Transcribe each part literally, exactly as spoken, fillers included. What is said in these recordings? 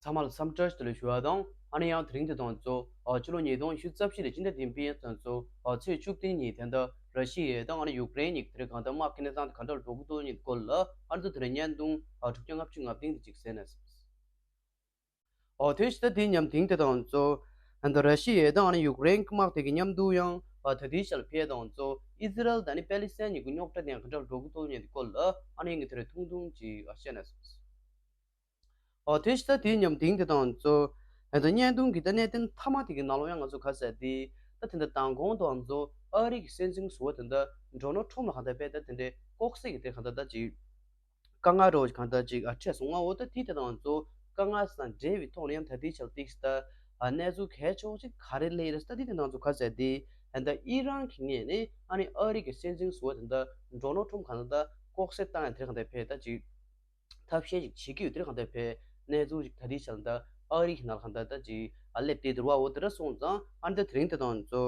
ཚང་མ་ལ་འཚམས་འདྲི་བཀྲ་ཤིས་བདེ་ལེགས་ཞུ་བ་དང་། ཨ་ནི་ཡང་དེ་རིང་འདི་དང་གཙོ་ཕྱི་ལོ་ཉིས་སྟོང་ཉི་ཤུ་རྩ་བཞི་ལོའི་སྤྱི་ཟླ་བདུན་པའི་དང་གཙོ་ཚེས་བཅུ་བདུན་ཉིན་དེ་འདྲ་ར་ཤི་ཡ་དང་ཨ་ནི་ཡུཀ་རེན་གཉིས་ཀྱི་དེ་རིང་གང་ལྟར་དམག་གི་གནས་སྟངས་དེ་ག་འདྲ་འགྲོ་གི་འདུག་ཡིན་སྐོར་ལ་ཨ་ནི་དེ་རིང་བརྙན་ཐུང་དྲུག་བརྒྱ་ལྔ་བཅུ་ང་བདུན་དེ་ཅིག་གསན་ན་བསམས། ཨོ་དེ་ཕྱི་ཟླ་འདིའི་ཉམས་དེང་དེ་དང་གཙོ་ཨ་ནི་ར་ཤི་ཡ་དང་ཨ་ནི་ཡུཀ་རེན་གྱི་དམག་དེ་གི་མཉམ་དུ་ཡང་ད་ལྟའི་ཆར་ཕེ་དང་གཙོ་ཨི་ཟི་རལ་དང་ཨ་ནི་པེ་ལི་སི་ཐན་གཉིས་ཀྱི་རྙོག་དྲ་དེ་ཡང་ག་འདྲ་འགྲོ་གི་འདུག་ཡིན་སྐོར་ལ་ཨ་ནི་ངས་དེ་རིང་ཐུང་ཐུང་ཅིག་བཤད་ན་བསམས། ཨོ་དེ་ཕྱི་ཟླ་དེའི་ཉམས་དེང་དེ་དང་གཙོ་ཨ་ནི་བརྙན་ཐུང་གི་ད་གནད་དོན་མཐའ་མ་དེ་གི་ནང་ལོགས་ཡང་ང་ཚོ་ག་ཟེར་དེ་ད་དེ་འདྲ་མདང་དགོང་དང་གཙོ་ཨ་རི་གི་སྲིད་འཛིན་ཟུར་པ་དེ་འདྲ་ཌོ་ནལ་ཊམ་ལ་གང་ལྟར་ཕེ་ད་དེ་འདྲའི་ལྐོག་ཟ་གི་དེ་གང་ལྟར་ད་ཅིག་དཀའ་ངལ་རོ་གང་ལྟར་ཅིག་ཨ་འཕྲད་སོང་ང་། འོ་ད་དེ་དེ་དང་གཙོ་དཀའ་ངལ་སང་འབྲེལ་བའི་ཐོག་ནས་ཡང་ད་ལྟའི་ཆར་ཏིག་ད་ཨ་གནས་ཚུལ་གལ་ཆེ་བོ་ཅིག་ག་རེ་སླེབས་རེད་ད་དེ་དེ་དང་གཙོ་ག་ཟེར་དེ་ཨ་ད་ཨི་རན་གྱི་ངོས་ནས་ཨ་ནི་ཨ་རི་གི་སྲིད་འཛིན་ཟུར་པ་དེ་འདྲ་ཌོ་ནལ་ཊམ་གང་ལྟར་ལྐོག་ཟ་བཏང་ཡ་དེ་གང་ལྟར་ཕེ་ད་ཅིག་ཐབས་ཤེས་ཅིག་བྱེད་ཀྱི་ཡོད་དེ་གང་ལྟར་ཕེ་གནས་ཚུལ་ཅིག་ད་ལྟའི་ཆར་ད་ཨ་རི་གི་ནང་ལ་གང་ལྟར་ད་ཅིག་ཨ་སླེབས་བསྡད་འདུག་པ། འོ་དེ་འདྲ་སོང་ཙང་ཨ་ནི་ད་དེ་རིང་དེ་དང་གཙོ་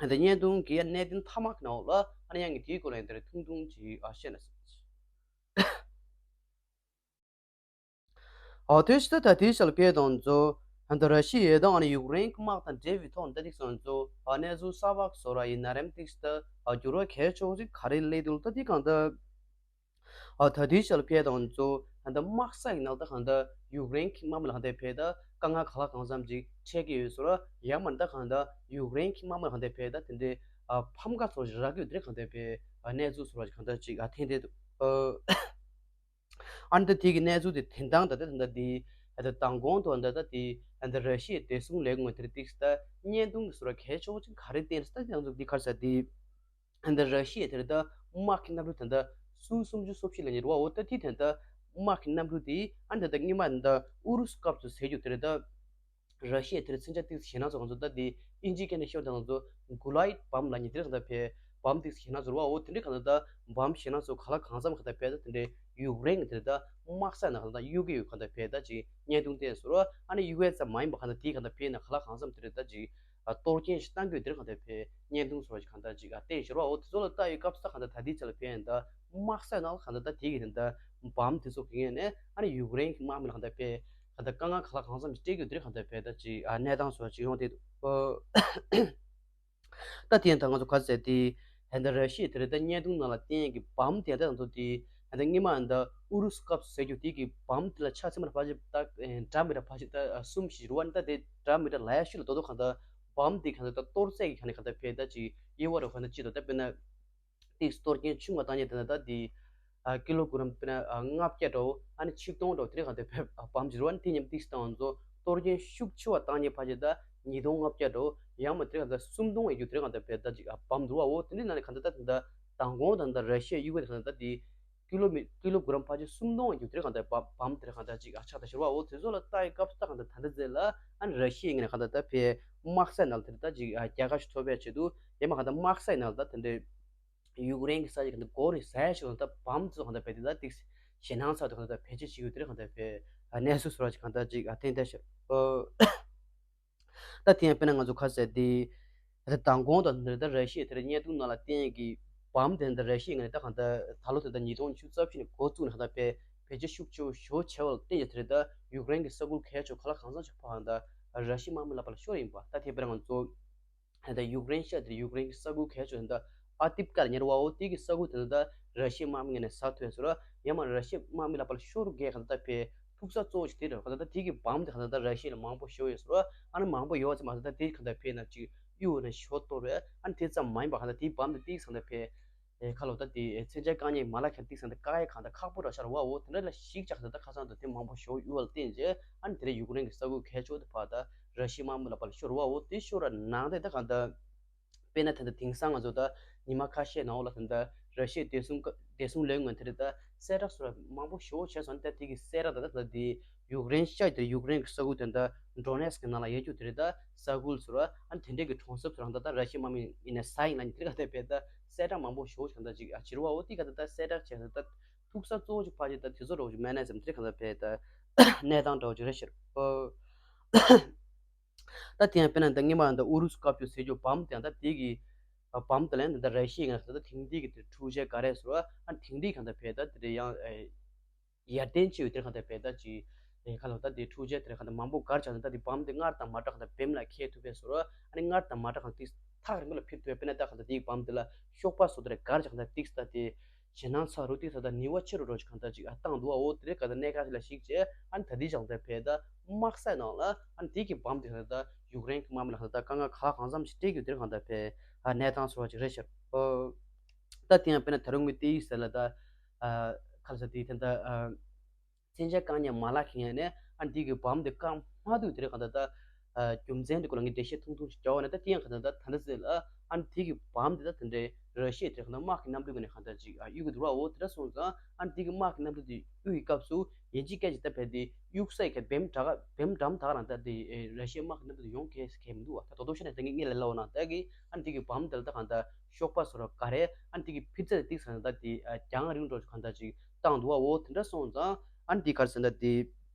ཨ་ད་བརྙན་ཐུང་གི་ཡ་གནད་དོན་མཐའ་མ་གི་ནང་ལ་ཨ་ནི་ཡང་གི་དེའི་སྐོར་ལ་ཡང་དེ་རིང་ཐུང་ཐུང་ཅིག་ཨ་བཤད་ན་བསམས། ཨོ་དེ་ཕྱི་ད་ལྟའི་ཆར་ཕེ་དང་གཙོ་ཨ་ད་ར་ཤི་ཡ་དང་ཨ་ནི་ཡུཀ་རེན་གྱི་དམག་དང་འབྲེལ་བའི་ཐོག་ནས་ད་ཅིག་སོང་གཙོ་ཨ་གནས་ཚུལ་གསར་པ་བཟོ་ར་ཡིན་ན་རེམ་ཏིག་ད་ཨ་འགྱུར་བ་གལ་ཆེ་བོ་ཅིག་ག་རེ་སླེབས་འདུག་ད་དེ་གང་ལྟར་ཨ་ད་ལྟའི་ཆར་ཕེ་དང་གཙོ་ཨ་ད་དམག་ས་ཡི་ནང་ད་གང་ལྟར་ཡུཀ་རེན་གྱི་དམག་མི་ལ་གང་ལྟར་ཕེ་ད་དཀའ་ངལ་ག་ལ་གང་འཚམ་ཅིག་འཕྲད་ཀྱི་ཡོད་ཟེར་ར། ཡང་མིན་ད་གང་ལྟར་ཡུཀ་རེན་གྱི་དམག་མི་ལ་གང་ལྟར་ཕེ་ད་དེ་འདྲའི་ཨ་ཕམ་ཁ་ཚོ་རག་གི་ཡོད་དེ་གང་ལྟར་ཕེ་ཨ་གནས་ཚུལ་ཚོ་ར་གང་ལྟར་ཅིག་ཨ་ཐོན་བསྡད་འདུག་ཨ། ཨ་ནི་ད་དེ་གི་གནས་ཚུལ་དེ་དེ་འདང་ད་ད་ད་དེ་ཨ་ད་མདང་དགོང་དུ་ད་ད་དེ་ཨ་ད་ར་ཤི་ཡའི་བདེ་སྲུང་ལས་ཁུངས་དེར་ཏིག་ད་བརྙན་ཐུང་གི་ཟུར་གལ་ཆེ་བོ་ཅིག་ག་རེ་བསྟན་ད་དེ་ང་ཚོ་འདི་གར་ས་དེ་ཨ་ད་ར་ཤི་ཡ་དེར་ད་དམག་གི་གནམ་གྲུ་དེ་ད་སུ་སུམ་ཅུ་སོ་བཞི་ལ་ཉེ་རུ་བ། འོ་ད་དེ་དེ་ད་དམག་གི་གནམ་གྲུ་དེ་ཨ་ད་ད་སྔོན་མ་ད་ཨུ་རུ་སུ་སྐབས་སུ་ཟེར་རྒྱུ་དེར་ད། ར་ཤི་ཡ་དེར་མཚོན་ཆ་ཏིག་ཞེ་ན་ཚོ་གང་ཚོ་ད་དེ་ཨིན་ཇི་སྐད་ནས་ཤོད་དང་ཚོ་གུ་ལའིད་བམ་ལ་ཉེ་དེར་གང་ད་ཕེ་བམ་ཏིག་ཞེ་ན་ཚོ་རུ་བ། འོ་དེ་འདྲའི་གང་ད་ད་བམ་ཞེ་ན་ཚོ་ག་ལ་གང་འཚམ་གང་ད་ཕེ་ད་དེ་འདྲའི་ཡུཀ་རེན་གྱི་དེར་ད་དམག་ས་ན་གང་ད་གཡུག་གི་ཡོད་གང་ད་ཕེ་ད་ཅིག་བརྙན་ཐུང་བསྟན་སོ་རུ། ཨ་ནི་ཡུ་ཨེས་ཙམ་མ་ཡིན་པ་གང་ད་དེ་གང་ད་ཕེ་ན་ག་ལ་གང་འཚམ་དེ་རེད་ད་ཅིག་གཏོར་སྐྱོན་ཞིག་བཏང་གི་ཡོད་དེར་གང་ད་ཕེ་བརྙན་ཐུང་སོ་རུ་གང་ད་ཅིག་ཨ་བསྟན་ཞོར་བ། འོ་དེ་ཚོ་ལ་ལྟ་ཡི་སྐབས་སུ་ད་གང་ད་ད་དེ་ཚོ་ལ་ཕེ་ཡིན་ད་དམག་ས་ན་གང་ད་ད་དེ་གི་དེ་ད་བམ་དེ་ཚོ་གི་ངོས་ནས་ཨ་ནི་ཡུཀ་རེན་གྱི་དམག་མི་ལ་གང་ད་ཕེ་གང་ལྟར་དཀའ་ངལ་ག་ལ་གང་འཚམ་ཞིག་སྤྲད་ཀྱི་ཡོད་དེ་རེད། གང་ལྟར་བས་ད་ཅིག་ཨ་གནས་སྟངས་སོགས་ཅིག་ཡོང་དེ་འདུག་ད་དེ་ཡང་ད་ང་ཚོ་ག་ཟེར་དེ་ཧན་ད་ར་ཤི་ཡ་དེ་རེད། ད་བརྙན་ཐུང་ནང་ལ་བསྟན་གྱི་བམ་དེ་ད་ང་ཚོ་དེ་ཧན་ད་སྔོན་མ་ཧན་ད་ཨུ་རུ་སུ་སྐབས་སུ་ཟེར་རྒྱུ་དེ་གི་བམ་དེ་ལ་ཆ་ཚང་མ་ལ་ཕལ་ཆེར་ད་འདྲ་མི་འདྲ་ཕལ་ཆེར་ད་གསུམ་ཞིག་རུ་བ་ནི་ད་དེ་འདྲ་མི་འདྲ་ལ་ཡ་ཤུ་ལ་དོ་དོ་གང་ད་བམ་དེ་གང་ད་ད་གཏོར་རྩེད་ཀྱི་གང་ནས་གང་ད་ཕེ་ད་ཅིག་དབྱེ་བ་རུ་གང་ད་ཅི་དོ་ད་དཔེར་ན། ཏིག་གཏོར་སྐྱོན་ཆུང་བ་བཏང་ཉེན་དེ་ན་ད་དེ་ཀི་ལོ་གུ་རམ་དཔེར་ན་ལྔ་བརྒྱ་འདྲ་བོ་ཨ་ནི་ཆིག་སྟོང་འདྲ་བོ་དེ་རིང་གང་དེ་བབ་བམ་གྱི་རུ་བ་ནི་དེ་མཉམ་ཏིག་བཏང་ཚོ་གཏོར་སྐྱོན་ཤུགས་ཆེ་བ་བཏང་ཉེན་ཕལ་ཆེར་ད་ཉིས་སྟོང་ལྔ་བརྒྱ་འདྲ་བོ་ཡང་མ་དེ་རིང་གང་ད་སུམ་སྟོང་ཡི་རྒྱུ་དེ་རིང་གང་དེ་བབ་ད་ཅིག་བམ་འདུག་བ། འོ་དེ་འདྲའི་ནང་ནས་གང་དེ་ད་དེ་ད་མདང་དགོང་དང་ད་ར་ཤི་ཡ་གཡུག་གི་དེ་གང་ད་ད་དེ་ཀི་ལོ་མི་ཀི་ལོ་གུ་རམ་ཕལ་ཆེར་སུམ་སྟོང་ཡི་རྒྱུ་དེ་རིང་གང་དེ་བབ་བམ་དེ་རིང་གང་ད་ཅིག་ཨ་ཆགས་ད་ཤོར་བ། འོ་དེ་ཚོ་ལ་ལྟ་ཡི་སྐབས་སུ་ད་གང་དེ་ད་འདི་ཚེ་ལ་ཨ་ནི་ར་ཤི་ཡ་ངས་གང་དེ་ད་ཕེ་དམག་ས་ནང་ལ་དེ་ད་ཅིག་རྒྱལ་ཁ་ཞིག་ཐོབ་པའི་ཆེད་དུ་ཡང་མ་གང་ད་དམག་ས་ནང་ལ་ད་དེ་འདྲའི་ཡུཀ་རེན་གྱི་ས་ཆ་གང་ད་སྒོ་རེ་ཟ་ཡ་ཞིག་ལ་ད་བམ་ཚོ་གང་ད་བེད་དེ་ད་ཏིག་ཞེད་སྣང་ཚ་དུ་གང་ད་བེད་སྤྱོད་བྱེད་ཡོད་དེ་རེད། གང་ད་བེད་གནས་ཚུལ་སོགས་ཅིག་གང་ད་ཅིག་ཨ་ཐེན་ཐེ་ཤོར། ད་དེ་ཡང་དཔེར་ན་ང་ཚོ་ཁ་གསལ་དེ་ད་མདང་དགོང་དང་འདིར་ད་ར་ཤི་ཡ་དེར་བརྙན་ཐུང་ནང་ལ་བསྟན་གྱི་བམ་དེ་ད་ར་ཤི་ཡ་ངས་ད་གང་ད་ད་ལོ་དེ་ད་ཉིས་སྟོང་ཉི་ཤུ་རྩ་བཞི་ནས་འགོ་བཙུགས་ནས་གང་ད་བེད་བེད་སྤྱོད་ཤུགས་ཆེ་བོ་ཞེ་པོ་བྱས་པ་ལ་བརྟེན་ཡ་དེ་རེད། ད་ཡུཀ་རེན་གྱི་ས་ཁུལ་གལ་ཆེ་བ་ག་ལ་གང་འཚམ་ཞིག་ཕར་གང་ད་ར་ཤི་ཡ་དམག་མི་ལ་ཕར་ལ་ཤོར་ཡིན་པ། ད་དེ་དཔེར་ན་ང་ཚོ་ད་ཡུཀ་རེན་ཤར་དེར་ཡུཀ་རེན་གྱི་ས་ཁུལ་གལ་ཆེ་བ་ད་ཨ་ཏིབ་ཀ་ལ་ཉེ་བ། འོ་དེ་གི་ས་ཁུལ་དེ་ད་ར་ཤི་ཡའི་དམག་མི་ངོས་ནས་ཟ་ཐུབ་ཟེར་ར། ཡང་མ་ར་ཤི་ཡའི་དམག་མི་ལ་ཕར་ལ་ཤོར་དགོས་གང་ད་ད་ཕེ་ཐུག་ས་གཙོ་བོ་ཞིག་དེ་རེད། གང་ད་ད་དེ་གི་བམ་དེ་གང་ད་ད་ར་ཤི་ཡ་ལ་མང་པོ་ཞེ་པོ་ཡོད་ཟེར་ར། ཨ་ནི་མང་པོ་ཡོད་ཙམ་མ་ཟད་ད་དེ་གང་ད་ཕེ་ན་ཅིག་གཡུག་ནས་ཤོར་གཏོར་རེད། ཨ་ནི་དེ་ཙམ་མ་ཡིན་པ་གང་ད་དེ་བམ་དེ་དེ་གང་ད་ཕེ་ཁ་ལོ་ད་དེ་མཚོན་ཆ་བཀག་ཉེན་མ་ལག་ཁྱེར་ཏིག་སང་ད་བཀག་ཡ་གང་ད་ཁག་པོ་ར་ཤར་བ། འོ་དེ་འདྲ་ལ་ཞིག་ཅག་ད་ད་ཁ་སང་ད་དེ་མང་པོ་ཞེ་པོ་གཡུག་བ་ལ་བརྟེན་རྗེས་ཨ་ནི་དེ་རེད་ཡུཀ་རེན་གྱི་ས་ཁུལ་གལ་ཆེ་བ་དེ་ཕར་ད་ར་ཤི་ཡའི་དམག་མི་ལ་ཕར་ལ་ཤོར་བ། འོ་དེ་ཤོར་ར་ནང་དེ་ད་གང་ད། དཔེར་ན་ད་ལྟ་དེང་སང་ང་ཚོ་ད་ཉི་མ་ཁ་ཤས་ནང་འོག་ལ་ད་ལྟ་ར་ཤི་ཡའི་བདེ་སྲུང་བདེ་སྲུང་ལས་ཁུངས་དེ་རེད་ད་གསལ་བསྒྲགས་སོགས་མང་པོ་ཞེ་པོ་བྱས་སོང་། ད་དེ་གི་གསལ་བསྒྲགས་ད་ད་ད་དེ་ཡུཀ་རེན་ཤར་དེ་ཡུཀ་རེན་གྱི་ས་ཁུལ་དེ་ད་ཌོ་ནེ་སི་ཀི་ནང་ལ་ཡོད་རྒྱུ་དེ་རེད། ད་ས་ཁུལ་ཚོ་ར་ཨ་ནི་དེ་འདྲས་ཀྱི་གྲོང་གསེབ་ཚོ་རང་ད་ད་ར་ཤི་ཡའི་དམག་མི་ཡིན་ནས་ས་ཡིན་ལ་ནི་དེ་རེད། ག་ད་དཔེ་ད་གསལ་བསྒྲགས་མང་པོ་ཞེ་པོ་ཞིག་ད་ཅིག་ཨ་བྱེད་རུ་བ། འོ་དེ་ག་ད་ད་གསལ་བསྒྲགས་བྱས་ད་ད་ཐུག་ས་གཙོ་བོ་ཅིག་ཕལ་ཆེར་ད་དེ་ཚོ་རོགས་ཅིག་མེད་ན་ཙམ་དེ་རེད། ག་ད་དཔེ་ད་གནས་སྟངས་འདྲ་བོ་ཅིག་རེད་ཤག་ད་དེ་ཡང་དཔེར་ན་ད་སྔོན་མ་ད་ཨུ་རུ་སུ་བཀའ་བརྒྱུད་ཟེར་རྒྱུ་བམ་དེ་ཡང་ད་དེ་གི་བམ་དེ་ལ་ཡང་ད་ར་ཤི་ཡ་ངས་ད་ད་དེང་དུས་ཀྱི་དེ་འཕྲུལ་ཆས་ག་རེ་ཟེར་བ་ཨ་དེང་དུས་གང་ད་བས་ད་དེ་རེད་ཡང་ཡར་ལྡན་ཆེ་བའི་དེ་གང་ད་བས་ད་ཅི་ དེ་ཁ་ལོ་ད་དེ་འཕྲུལ་ཆས་དེ་རེད་གང་ལྟར་མང་པོ་སྒར་བྱས་ན་ད་དེ་བམ་དེ་སྔར་དང་མ་འདྲ་གང་ལྟར་བེམ་ལ་ཁེལ་ཐུབ་པའི་བཟོ་འདྲ། ཨ་ནི་སྔར་དང་མ་འདྲ་གང་ལྟར་ཏིག་ཐག་རིང་པོ་ལ་ཕེབས་ཐུབ་པའི་དཔེར་ན་ད་གང་ལྟར་དེའི་བམ་དེ་ལ་གཤོག་པ་བཟོ་དེ་རེད་སྒར་བྱས་གང་ལྟར་ཏིག་ད་དེ་ཞེད་སྣང་ཚ་རུ་ཏིག་ད་ད་ནུས་པ་ཆེ་རུ་འགྲོ་ཅིག་གང་ལྟར་ཅིག་ཨ་བཏང་འདུག་ཨ། འོ་དེ་རེད་གང་ལྟར་གནད་འགག་ཅིག་ལ་གཞིགས་བྱས་ཨ་ནི་ད་དེ་བྱས་གང་ལྟར་བས་ད་དམག་ས་ནང་ལ་ཨ་ནི་དེ་གི་བམ་དེ་གང་ལྟར་ད་ཡུཀ་རེན་གི་དམག་མི་ལ་གང་ལྟར་ད་དཀའ་ངལ་ག་ལ་གང་འཚམ་ཞིག་སྤྲད་ཀྱི་ཡོད་དེ་རེད་གང་ལྟར་བས་ཨ་གནས་སྟངས་བཟོ་འདྲ་ཅིག་རེད་ཤག་ཨོ། ད་དེ་ཡང་དཔེར་ན་ད་རུང་གི་ཏིག་ཟེར་ལ་ད་ཨ་ཁ་ལ་ས་དེ་ད་ད་ཨ། མཚོན་ཆ་བཀག་ཉར་མ་ལག་གི་ངོས་ནས་ཨ་ནི་དེ་གི་བམ་དེ་བཀག་མ་ཐུབ་དེ་རེད་གང་ལྟར་ད། རྒྱུ་མཚན་དེ་སྐོར་ལ་ངས་འགྲེལ་བཤད་ཐུང་ཐུང་ཞིག་རྒྱག་པ་ན་ད་དེ་ཡང་གང་ལྟར་ད་ད་ལྟ་ཟེར་ལ་ཨ་ནི་དེ་གི་བམ་དེ་ད་དེ་འདྲའི་ར་ཤི་ཡའི་དེ་རེད་གང་ལྟར་དམག་གི་གནམ་གྲུའི་ངོས་ནས་གང་ལྟར་ཅིག་གཡུག་གི་འདུག་ར། འོ་དེ་འདྲ་སོང་ཙང་ཨ་ནི་དེ་གི་དམག་གི་གནམ་གྲུ་དེ་གཡུག་གི་སྐབས་སུ་ཡིན་གཅིག་སྐད་ཅིག་ད་བས་དེ་གཡུག་ས་ཡི་ག་བེམ་དྲག་བེམ་འགྲམ་དག་རང་ད་དེ་ར་ཤི་ཡའི་དམག་གི་གནམ་གྲུ་དེ་ཡོང་གི་གལ་མི་འདུག་བ། ད་དོ་དོ་ཤ་ནས་ད་ངས་ངས་ལ་ལ་འོ་ན་ད་གི་ཨ་ནི་དེ་གི་བམ་དེ་ལ་ད་གང་ལྟར་གཤོག་པ་བཟོ་འདྲ་ག་རེ་ཨ་ནི་དེ་གི་ཕི་ཙ་དེ་ཏིག་ས་ན་ད་དེ་རྒྱང་རིང་འགྲོ་གང་ལྟར་ཅིག་བཏང་འདུག་བ། འོ་དེ་འདྲ་སོང་ཙང་ཨ་ནི་དེ་ག་རེ་ཟེར་ན་དེ་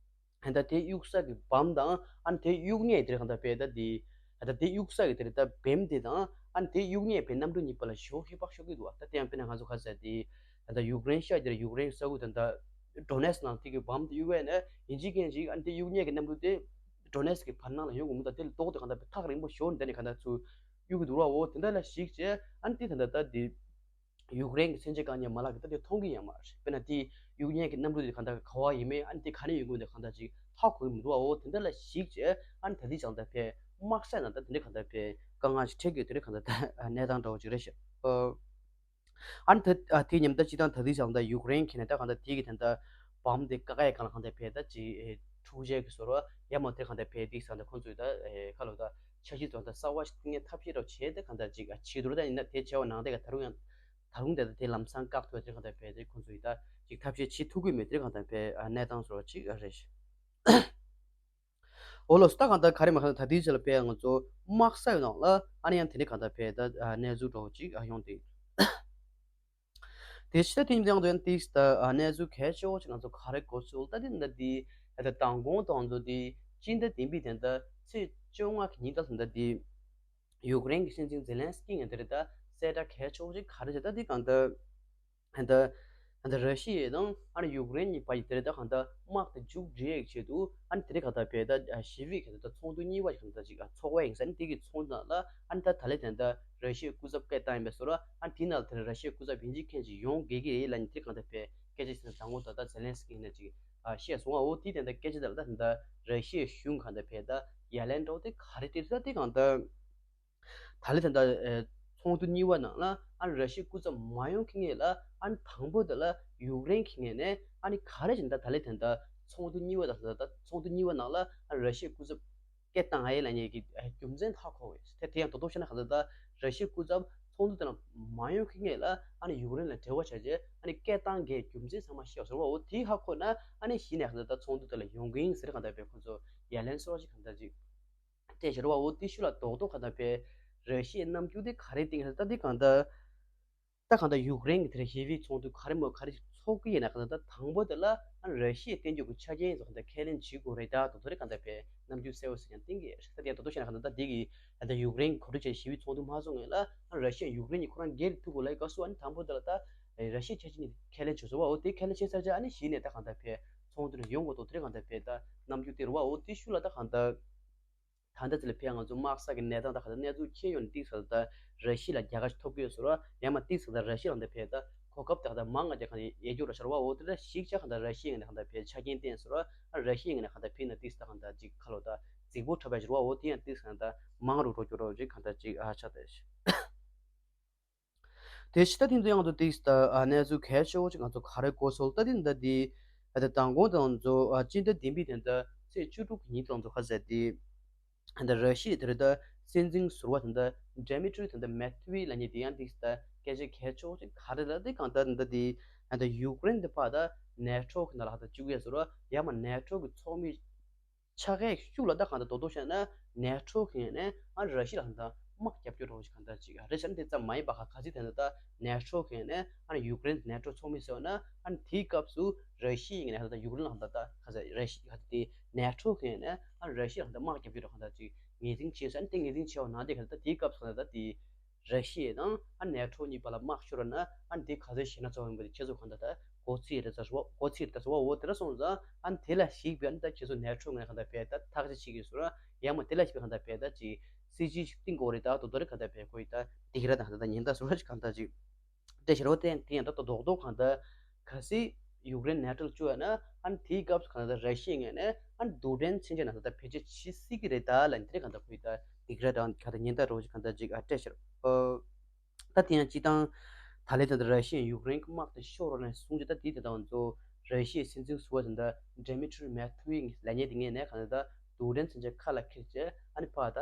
ད་དེ་གཡུག་ས་གི་བམ་དང་ཨ་ནི་དེ་གཡུག་མཁན་དེ་རེད་གང་ལྟར་བས་ད་དེ་ད་དེ་གཡུག་ས་གི་དེ་རེད་ད་བེམ་དེ་དང་ཨ་ནི་དེ་གཡུག་མཁན་བས་གནམ་གྲུ་གཉིས་བར་ལ་ཞེ་པོ་ཧེ་བག་ཤོར་གི་འདུག་བ། ད་དེ་ཡང་དཔེར་ན་ང་ཚོ་ག་ཟེར་དེ་ད་ཡུཀ་རེན་ཤ་དེ་རེད་ཡུཀ་རེན་ས་ཁུལ་ད་ད་ཌོ་ནེ་སི་ནང་དེ་གི་བམ་དེ་གཡུག་བས་ན་ཡིན་གཅིག་མཁན་ཅིག་ཨ་ནི་དེ་གཡུག་མཁན་གི་གནམ་གྲུ་དེ་ཌོ་ནེ་སི་གི་བར་སྣང་ལ་ཡོང་གི་མི་འདུག་ད་དེ་ལ་ལྡོག་དེ་གང་ལྟར་བས་ཐག་རིང་པོ་ཞོར་འདི་ནས་གང་ལྟར་ཚུར་གཡུག་གི་འདུག་ར། འོ་དེ་འདྲ་ལ་གཞིགས་བྱས་ཨ་ནི་དེ་ད་ད་ད་དེ། ཡུཀ་རེན་གྱི་མཚོན་ཆ་བཀག་ཉར་མ་ལག་གི་ད་དེ་མཐོང་གི་ཡང་མ་རེད། དཔེར་ན་དེ་གཡུག་མཁན་གྱི་གནམ་གྲུ་དེ་གང་ལྟར་ག་བ་ཡིན་མིན་ཨ་ནི་དེ་ག་ནས་ཡོང་གི་ཡོད་གང་ལྟར་ཅིག་ཧ་གོ་གི་མི་འདུག་ཨ། འོ་དེ་འདྲ་ལ་གཞིགས་བྱས་ཨ་ནི་ད་དེ་ཅང་ད་ཕེ་དམག་ས་ནང་ད་དེ་འདྲ་གང་ལྟར་ཕེ་དཀའ་ངལ་ཞིག་འཕྲད་ཀྱི་ཡོད་དེ་འདྲ་གང་ལྟར་ད་གནས་སྟངས་འདྲ་བོ་ཅིག་རེད་ཤག་ཨ་ནི་ད་ཨ་དེ་ཉམས་ད་ཅི་ད་ད་དེ་ཅང་ད་ཡུཀ་རེན་གྱི་ནས་ད་གང་ལྟར་དེ་གི་ད་ད་བམ་དེ་ཀ་ཀ་ཡ་གང་ལ་གང་ལྟར་ཕེ་ད་ཅི་འཕྲུལ་ཆས་ཀྱི་བཟོ་འདྲ་ཡ་མ་དེ་གང་ལྟར་ཕེ་དེ་ས་ད་ཁོང་ཚོས་ད་ཁ་ལོ་ད་འཆར་གཞི་ཙང་ད་གསར་བ་ཞིག་ངས་ཐབས་ཤེས་འདྲ་བོ་བྱས་ད་གང་ལྟར་ཅིག་ཨ་བྱེད་འདུག་ད་ཡིན་ན་དེ་བྱས་པ་ནང་དེ་ག་ད་རུང་ཡང་། ད་རུང་དེ་ལ་དེ་ལམ་སང་བཀག་ཐུབ་དེ་གང་ལྟར་བས་དེ་ཁོང་ཚོ་ཡི་ད་ཅིག་ཐབས་ཤེས་བྱེད་ཐུབ་ཀྱི་མེད་དེ་གང་ལྟར་བས་གནས་སྟངས་བཟོ་བ་ཅིག་རེད། འོ་ལོ་ད་གང་ལྟར་ག་རེ་མ་གང་ལྟར་ད་ལྟའི་ཆ་ལ་བས་ང་ཚོ་དམག་ས་ཡི་ནང་ལ་ཨ་ནི་ཡང་དེ་འདྲ་གང་ལྟར་བས་ད་གནས་ཚུལ་འདྲ་བོ་ཅིག་ཡོང་དེ། དེ་ཕྱི་ད་དེ་ཡིན་ཙང་དོན་ཏིག་ད་གནས་ཚུལ་གལ་ཆེ་བོ་ཅིག་ང་ཚོ་ག་རེ་གོ་ཚུལ་ད་དེ་འདྲ་དེ་ད་མདང་དགོང་དང་ཚོ་དེ་སྤྱི་ཟླ་བདུན་པའི་དེ་འདྲ་ཚེས་བཅོ་ལྔ་གི་ཉིན་ད་ལྟ་དེ། ཡུཀ་རེན་གྱི་སྲིད་འཛིན་ཛེ་ལན་སི་ཀི་ཡིན་དེ་རེད་ད་གསལ་བསྒྲགས་གལ་ཆེ་བོ་ཞིག་ག་རེ་བྱས་ད་འདི་གང་ལྟར་ད་ད་ར་ཤི་ཡ་དང་ཨ་ནི་ཡུཀ་རེན་གཉིས་བར་གྱི་དེ་རེད་ད་གང་ལྟར་དམག་དེ་མཇུག་སྒྲིལ་ཡག་ཆེད་དུ་ཨ་ནི་དེ་རེད་གང་ལྟར་བས་ད་ཞི་བའི་གང་ལྟར་ཚོགས་འདུ་གཉིས་པ་གང་ལྟར་ཅིག་ཚོགས་པ་ཡིན་ས་ནི་དེ་གི་ཚོགས་འདུ་ནང་ལ་ཨ་ནི་ད་ད་ལས་དེ་ད་ར་ཤི་ཡའི་སྐུ་ཚབ་སྐད་བཏང་ཡིན་པའི་བཟོ་འདྲ་ཨ་ནི་དེ་ནང་ལ་དེ་ར་ཤི་ཡའི་སྐུ་ཚབ་ཡིན་གཅིག་མཁན་ཅིག་ཡོང་དགོས་ཀྱི་རེད་ལབ་ནི་དེ་གང་ལྟར་བས་སྐད་ཆ་ཞིག་ད་དགོང་ད་ད་ཛེ་ལན་སི་ཀི་ཡིན་ན་ཅིག་བཤད་སོང་ཨ། འོ་དེ་དེ་འདྲ་སྐད་ཆ་དེ་ལ་ད་དེ་འདྲ་ར་ཤི་ཡའི་གཞུང་གང་ལྟར་བས་ད་ཡ་ལན་འདྲ་བོ་དེ་ག་རེ་སྤྲད་ད་དེ་གང་ལྟར་ད་ལས་དེ་འདྲ་ཚོགས་འདུ་གཉིས་པ་ནང་ལ་ཨ་ནི་ར་ཤི་ཡའི་སྐུ་ཚབ་མ་ཡོང་གི་ངེས་ལ་ཨ་ནི་དང་པོ་དེ་ལ་ཡུཀ་རེན་གི་ངོས་ནས་ཨ་ནི་ག་རེ་བྱས་ད་ད་ལས་དེ་འདྲ་ཚོགས་འདུ་གཉིས་པ་དང་ད་ཚོགས་འདུ་གཉིས་པ་ནང་ལ་ཨ་ནི་ར་ཤི་ཡའི་སྐུ་ཚབ་སྐད་བཏང་ཨེ་ལབ་མཁན་གྱི་རྒྱུ་མཚན་ཧ་གོ་བས་དེ་དེ་ཡང་དོ་དོ་བཤད་ན་གང་ལྟར་ད་ར་ཤི་ཡའི་སྐུ་ཚབ་ཚོགས་འདུ་དེ་ལ་མ་ཡོང་གི་ངེས་ལ་ཨ་ནི་ཡུཀ་རེན་ལ་འབྲེལ་བ་བྱས་རྗེས་ཨ་ནི་སྐད་བཏང་མཁན་རྒྱུ་མཚན་ཚང་མ་ཤེས་ཡོད་ཟེར་བ་འོ་དེ་ཧ་གོ་ན་ཨ་ནི་གཞི་ནས་གང་ལྟར་ད་ཚོགས་འདུ་དེ་ལ་ཡོང་གི་ཡིན་ཟེར་གང་ལྟར་བས་ཁོ་ཚོ་ཡ་ལན་གསར་བ་ཞིག་གང་ལྟར་ཅིག་སྤྲད་བཞག་རེད་བ། འོ་དེ་ཤུལ་ལ་རྡོག་རྡོག་གང་ལྟར་བས་ར་ཤི་ཡའི་རྣམ་འགྱུར་དེ་ག་རེ་བསྟན་ད་དེ་གང་ལྟར་ད་གང་ལྟར་ཡུཀ་རེན་གྱི་དེར་ཞི་བའི་ཚོགས་འདུ་ག་རེ་མོ་ག་རེ་ཚོགས་ཀྱི་ཡིན་ན་གང་ལྟར་ད་དང་པོ་དེ་ལ་ཨ་ནི་ར་ཤི་ཡའི་བསྟན་བཅོས་ཀྱི་ཆ་རྐྱེན་ཚོ་གང་ལྟར་ཁས་ལེན་བྱེད་དགོས་རེད། ད་དོ་དོ་རེ་གང་ལྟར་བས་རྣམ་འགྱུར་གསལ་བོ་ཟེར་ཀྱང་བསྟན་གྱི་ཡོད་རེད། ད་དེ་དོ་དོ་བྱས་ན་གང་ལྟར་ད་དེ་གི་ད་ལྟ་ཡུཀ་རེན་གྱི་གོ་སྒྲིག་བྱས་ཞི་བའི་ཚོགས་འདུ་མ་ཚོགས་ངེས་ལ་ཨ་ནི་ར་ཤི་ཡ་ཡུཀ་རེན་གྱིས་ཁོ་རང་སྒེར་ཐུག་དགོས་ལ་ཡི་ག་སུ་ཨ་ནི་དང་པོ་དེ་ལ་ད་ར་ཤི་ཡའི་ཆ་རྐྱེན་ཁས་ལེན་བྱེད་ཚོ་བ། འོ་དེ་ཁས་ལེན་བྱས་ཚར་རྗེས་ཨ་ནི་གཞི་ནས་ད་གང་ལྟར་བས་ཚོགས་འདུ་ནས་ཡོང་དགོས་དོ་དེ་རེ་གང་ལྟར་བས་ད་རྣམ་འགྱུར་དེ་རེད་བ། འོ་དེ་ཤུལ་ལ་ད་གང་ལྟར། ད་ལྟ་ཚེ་ལ་ཕེ་ང་ཚོ་དམག་ས་གི་གནས་སྟངས་དང་ག་ད་གནས་ཚུལ་ཁྱེར་ཡོང་ནས་ཏིག་ས་ད་ར་ཤི་ལ་རྒྱལ་ཁ་ཞིག་ཐོབ་ཀྱི་ཡོད་ཟེར་བ་ཡང་མ་ཏིག་ས་ད་ར་ཤི་ལ་འདི་ཕེ་ད་གོ་སྐབས་དག་ད་མང་ང་རྒྱལ་ཁ་ཡེ་རྒྱུ་ར་ཤར་བ། འོ་དེ་ད་ཞིག་ཆ་ག་ད་ར་ཤི་ཡིན་ནས་ག་ད་ཕེ་ཆ་རྐྱེན་བསྟན་ཟེར་བ་ར་ཤི་ཡིན་ནས་ག་ད་ཕེ་ན་ཏིག་ས་ད་ག་ད་ཅིག་ཁ་ལོ་ད་རྫིག་པོ་འཁྲབ་པ་ཞིག་ར་བ། འོ་དེ་ཡང་ཏིག་ས་ད་མང་རུ་འགྲོ་རྒྱུ་ར་ཅིག་ག་ད་ཅིག་ཨ་ཆ་ད་ཞིག་དེ་ཕྱི་ད་ཐེངས་འདི་ཡང་དུ་ཏིག་ད་གནས་ཚུལ་གལ་ཆེ་བོ་ཅིག་ང་ཚོ་ག་རེ་གོ་སོང་ད་ཐེངས་འདི་འདི་ད་མདང་དགོང་དང་ཚོ་སྤྱི་ཟླ་བདུན་པའི་དེ་འདྲ་ཚེས་བཅུ་དྲུག་གི་ཉིན་དང་ཚོ་ཁ་ཟེར་ཏེ་ད་ར་ཤི་ཡ་དེ་རེད་ད་སྲིད་འཛིན་ཟུར་པ་དེ་འདྲ་ཌི་མི་ཊི་རི་དེ་འདྲ་མེད་ཐུ་ཝི་ལབ་མཁན་དེ་ཡང་ཏིག་ད་སྐད་ཆ་གལ་ཆེ་བོ་ཅིག་ག་རེ་ལ་དེ་གང་ལྟར་འདི་འདི་ད་ཡུཀ་རེན་དེ་ཕར་ད་ནེ་ཊོ་གི་ནང་ལ་ཧ་ད་བཅུག་ཡས་ཟེར་རོ་ཡང་མ་ནེ་ཊོ་གི་ཚོགས་མི་ཆ་ཤས་ཤིག་ལ་ད་གང་ལྟར་རྡོག་རྡོག་བཤད་ན་ནེ་ཊོ་གི་ངོས་ནས་ཨ་ར་ཤི་ཡ་ལ་ད་དམག་རྒྱབ་སྐྱོར་རོགས་ཞིག་གང་ལྟར་ཅིག་རེད་ཤག་དེ་ཙམ་མ་ཡིན་པ་ཁ་ཁ་ཚིག་དེ་འདྲ་ད་ནེ་ཊོ་གི་ངོས་ནས་ཨ་ཡུཀ་རེན་ནེ་ཊོ་ཚོགས་མི་ཟེར་བ་ན་ཨ་དེའི་སྐབས་སུ་ར་ཤི་ཡའི་ངོས་ནས་ད་ཡུཀ་རེན་ལ་ད་ཁ་ཚ་ར་ཤི་ཡ་དེ་ནེ་ཊོ་གི་ངོས་ནས་ཨ་ར་ཤི་ཡ་ལ་ད་དམག་རྒྱབ་སྐྱོར་རོགས་གང་ལྟར་ཅིག་ངོས་འཛིན་བྱས་ས་ཨ་དེ་ངོས་འཛིན་བྱས་པ་ན་དེ་ག་ད་དེའི་སྐབས་སུ་ད་དེ་ར་ཤི་ཡ་དང་ཨ་ནེ་ཊོ་གཉིས་བར་ལ་དམག་ཤོར་བ་ན་ཨ་དེ་ག་ཚོད་ཞེད་སྣང་ཚ་བ་ཡིན་པ་དེ་ཁྱེད་ཚོ་གང་ལྟར་ད་ གོ་ཚིག་རེད་ཟེར་བ། གོ་ཚིག་རེད་ཟེར་བ། འོ་དེ་འདྲ་སོང་ཙང་ཨ་ནི་དེ་ལ་གཞིགས་པའི་ཨ་ནི་ད་ཁྱེད་ཚོ་ནེ་ཊོ་ངས་གང་ལྟར་བས་ད་ཐག་གཅོད་བྱེད་ཀྱི་ཡོད་ཟེར་བ། ཡང་མ་དེ་ལ་གཞིགས་པའི་གང་ལྟར་བས་ད་ཅིག་སྲིད་ཇུས་ཤིག་བཏིང་དགོས་རེད། ད་དོ་དོ་རེད་གང་ལྟར་བས་ཁོ་ཡི་ད་སྡིགས་ར་དང་གང་ལྟར་ཉེན་བརྡ་ཟེར་བ་ཞིག་གང་ལྟར་ཅིག་སྤྲད་ཤར་བ། དེ་དེ་ཡང་ད་དོ་དོ་གང་ལྟར་གལ་སྲིད་ཡུཀ་རེན་ནེ་ཊོ་ལ་བཅུག་ཡ་ན་ཨ་ནི་དེའི་སྐབས་སུ་གང་ལྟར་ར་ཤི་ཡའི་ངོས་ནས་ཨ་ནི་རྡུལ་ཕྲན་མཚོན་ཆ་ནང་ད་ལྟ་བེད་སྤྱོད་བྱེད་སྲིད་ཀྱི་རེད་ད་ལབ་ནས་དེ་རེད་གང་ལྟར་ཁོ་ཡི་ད་སྡིགས་ར་དང་གང་ལྟར་ཉེན་བརྡ་རོ་ཞིག་གང་ལྟར་ཅིག་ཨ་སྤྲད་ཤར། ཨོ། ད་དེ་ཡང་སྤྱི་བཏང་ད་ལན་ད་ལྟ་ར་ཤི་ཡས་ཡུཀ་རེན་གྱི་དམག་དེ་ཤོར་རོགས་ནས་གསུངས་རྗེས་ད་དེ་དེ་དང་ཚོ་ར་ཤི་ཡའི་སྲིད་འཛིན་ཟུར་པ་དེ་འདྲ་ཌི་མི་ཊི་རི་མེད་ཐུ་ཝིད་ལབ་མཁན་དེ་ངོས་ནས་གང་ལྟར་ད་རྡུལ་ཕྲན་མཚོན་ཆ་ཁ་ལ་འཁྱེར་བྱས་ཨ་ནི་ཕར་ད་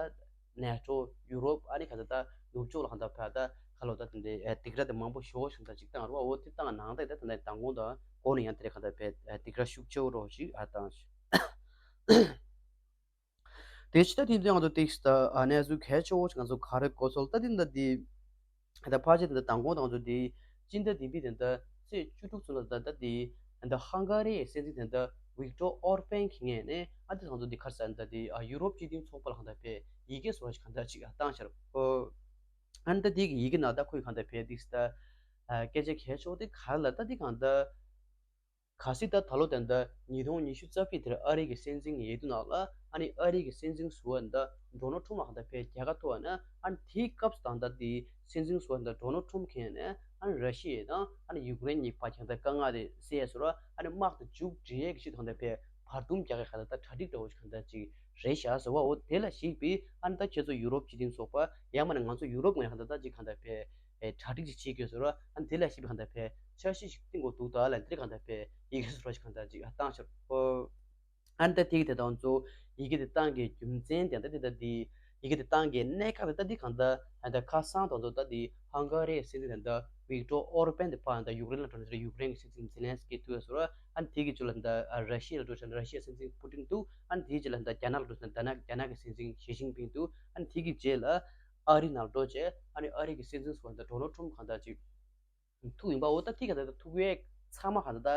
ནེ་ཊོ་ཡུ་རོབ་ཨ་ནི་གང་ལྟར་ད་ནུབ་ཕྱོགས་ལ་གང་ལྟར་ཕར་ད་ཁ་ལོ་ད་དེ་འདྲའི་ཨ་སྡིགས་ར་དེ་མང་པོ་ཞེ་པོ་ཞིག་ད་ཅིག་བཏང་རོགས། འོ་དེ་བཏང་ནང་ད་ད་དེ་འདྲ་མདང་དགོང་དང་འགོ་ནས་ཡང་དེ་རེད་གང་ལྟར་བས་ཨ་སྡིགས་ར་ཤུགས་ཆེ་བོ་རོགས་ཞིག་ཨ་བཏང་ཞིག་དེ་ཕྱི་ད་དེ་ཚོ་ང་ཚོ་ཏིག་ད་ཨ་གནས་ཚུལ་གལ་ཆེ་བོ་ང་ཚོ་ག་རེ་གོ་སོང་ད་དེ་འདྲ་དེ་ད་ཕལ་ཆེར་དེ་འདྲ་མདང་དགོང་ད་ང་ཚོ་དེ་སྤྱི་ཟླ་བདུན་པའི་དེ་འདྲ་ཚེས་བཅུ་དྲུག་ཚུན་ལ་ད་ད་དེ་ད་ཧང་ག་རི་ཡི་སྲིད་འཛིན་དེ་འདྲ་ཝིག་ཏོར་ཨོར་པན་གྱི་ངོས་ནས་ཨ་དེ་ང་ཚོ་དེ་ག་རེ་ཟེར་ད་དེ་ཨ་ཡུ་རོབ་སྤྱི་མཐུན་ཚོགས་པ་ལ་གང་ལྟར་བས་ཡི་གེ་བཟོ་བ་ཞིག་གང་ལྟར་ཅིག་ཨ་བཏང་ཤར། ཨོ། ཨ་ནི་ད་དེ་གི་ཡི་གེ་ནང་ད་ཁོས་གང་ལྟར་བས་ཏིག་ད་ཨ་སྐད་ཆ་གལ་ཆེ་བོ་དེ་ག་རེ་ལ་ད་དེ་གང་ལྟར། གལ་སྲིད་ད་ད་ལོ་དེ་འདྲ་ཉིས་སྟོང་ཉི་ཤུ་རྩ་བརྒྱད་དེར་ཨ་རི་གི་སྲིད་འཛིན་གྱི་འོས་བསྡུ་ནང་ལ་ཨ་ནི་ཨ་རི་གི་སྲིད་འཛིན་ཟུར་པ་འདི་ཌོ་ནལ་ཊམ་ལ་གང་ལྟར་བས་རྒྱལ་ཁ་ཐོབ་པ་ན་ཨ་ནི་དེའི་སྐབས་སུ་ད་ལྟ་དེ་སྲིད་འཛིན་ཟུར་པ་འདི་ཌོ་ནལ་ཊམ་གྱི་ངོས་ནས་ཨ་ནི་ར་ཤི་ཡ་དང་ཨ་ནི་ཡུཀ་རེན་གཉིས་བར་གྱི་ད་དཀའ་ངལ་དེ་སེལ་ཡས་ཟེར་བ་ཨ་ནི་དམག་དེ་མཇུག་སྒྲིལ་ཡས་ཀྱི་ཆེད་དུ་གང་ལྟར་བས་བར་འདུམ་རྒྱག་ཡས་གང་ལྟར་ད་གྲ་སྒྲིག་འདྲ་བོ་ཞིག་གང་ལྟར་ཅིག་རེད་བཞག་ཟེར་བ། འོ་དེ་ལ་གཞིགས་པའི་ཨ་ནི་ད་ཁྱེད་ཚོ་ཡུ་རོབ་སྤྱི་མཐུན་ཚོགས་པ་ཡང་མིན་ན་ང་ཚོ་ཡུ་རོབ་ངོས་ནས་གང་ལྟར་ད་ཅིག་གང་ལྟར་བས་ཨེ་གྲ་སྒྲིག་ཅིག་བྱེད་དགོས་ཟེར་བ། ཨ་ནི་དེ་ལ་གཞིགས་པའི་གང་ལྟར་བས་འཆར་གཞི་ཞིག་བཏིང་དགོས་འདུག་ད་ལ་འདིར་གང་ལྟར་བས་ཡི་གེ་བཟོ་ར་ཞིག་གང་ལྟར་ཅིག་བཏང་ཤར། ཨོ། ཨ་ནི་ད་དེ་གི་དེ་དང་ཚོ་ཡི་གེ་དེ་བཏང་གི་རྒྱུ་མཚན་དེ་ད་དེ་ད་དེ་ཡི་གེ་དེ་བཏང་གི་གནད་འགག་དེ་ད་དེ་གང་ལྟར་ཨ་ནི་ད་ཁ་སང་དང་ཚོ་ད་དེ་ཧང་ག་རི་སྲིད་འཛིན་དེ་ད་ཝིག་ཏོར་ཨོར་པན་དེ་ཕར་ད་ཡུཀ་རེན་ལ་འགྲོ་ནས་ཡུཀ་རེན་གྱི་སྲིད་འཛིན་ཛེ་ལན་སི་ཀི་ཐུག་ཡོད་ཟེར་བ། ཨ་ནི་དེ་གི་རྗེས་ལ་ད་ར་ཤི་ཡ་ལ་འགྲོ་བྱས་ན་ར་ཤི་ཡའི་སྲིད་འཛིན་པུ་ཏིན་འདུག་ཨ་ནི་དེའི་རྗེས་ལ་ད་རྒྱ་ནག་ལ་འགྲོ་བྱས་ན་རྒྱ་ནག་རྒྱ་ནག་གི་སྲིད་འཛིན་ཞི་ཅིན་ཕིང་འདུག་ཨ་ནི་དེ་གི་རྗེས་ལ་ཨ་རི་ནང་འགྲོ་བྱས་ཨ་ནི་ཨ་རི་གི་སྲིད་འཛིན་ཟུར་པ་ད་ཌོ་ནལ་ཊམ་གང་ལྟར་ཅིག་ཐུག་ཡིན་པ། འོ་ད་ཐིག་ག་ད་ད་ཐུག་ཡས་ཚང་མ་ག་ད་ད་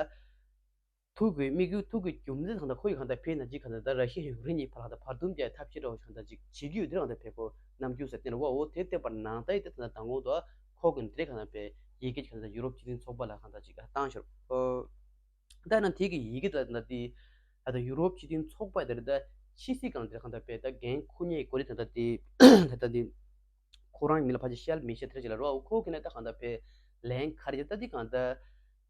ཐུག་གི་དམིགས་ཡུལ་ཐུག་གི་རྒྱུ་མཚན་ག་ད་ཁོ་ཡི་ག་ད་ཕེ་ན་ཅིག་ག་ད་ད་ར་ཤི་ཡ་ཡུཀ་རེན་གཉིས་བར་ལ་ད་བར་འདུམ་རྒྱག་ཐབས་ཤེས་འདྲ་བོ་ག་ད་ཅིག་བྱེད་ཀྱི་ཡོད་དེ་རང་ད་ཕེ་ཁོ་རྣམ་འགྱུར་ཟེར་བསྟན་ར་བ། འོ་དེ་བལྟས་པ་ནང་ད་ཡི་ད་ད་ད་ངོ་ད་ཁོ་གི་འདི་ག་ད་ཕེ་ཡི་གེ་ག་ད་ཡུ་རོབ་སྤྱི་མཐུན་ཚོགས་པ་ལ་ག་ད་ཅིག་བཏང་ཤར། ཨོ། ད་ན་དེ་གི་ཡི་གེ་ད་ད་དེ་ད་ད་ཡུ་རོབ་སྤྱི་མཐུན་ཚོགས་པ་དེར་ད་ཕྱི་སྲིད་ཁང་དེར་གང་ལྟར་བས་ད་འགན་འཁུར་མཁན་གྱི་སྐོར་རེད། ད་ད་དེ་ད་ད་དེ་ཁོ་རང་མི་ལ་ཕལ་ཆེར་བཤད་མི་བཤད་དེ་རེད་ཅེས་ལ་རོ། ཁོ་གི་ནས་ད་གང་ལྟར་བས་ལན་ག་རེ་ད་དེ་གང་ལྟར་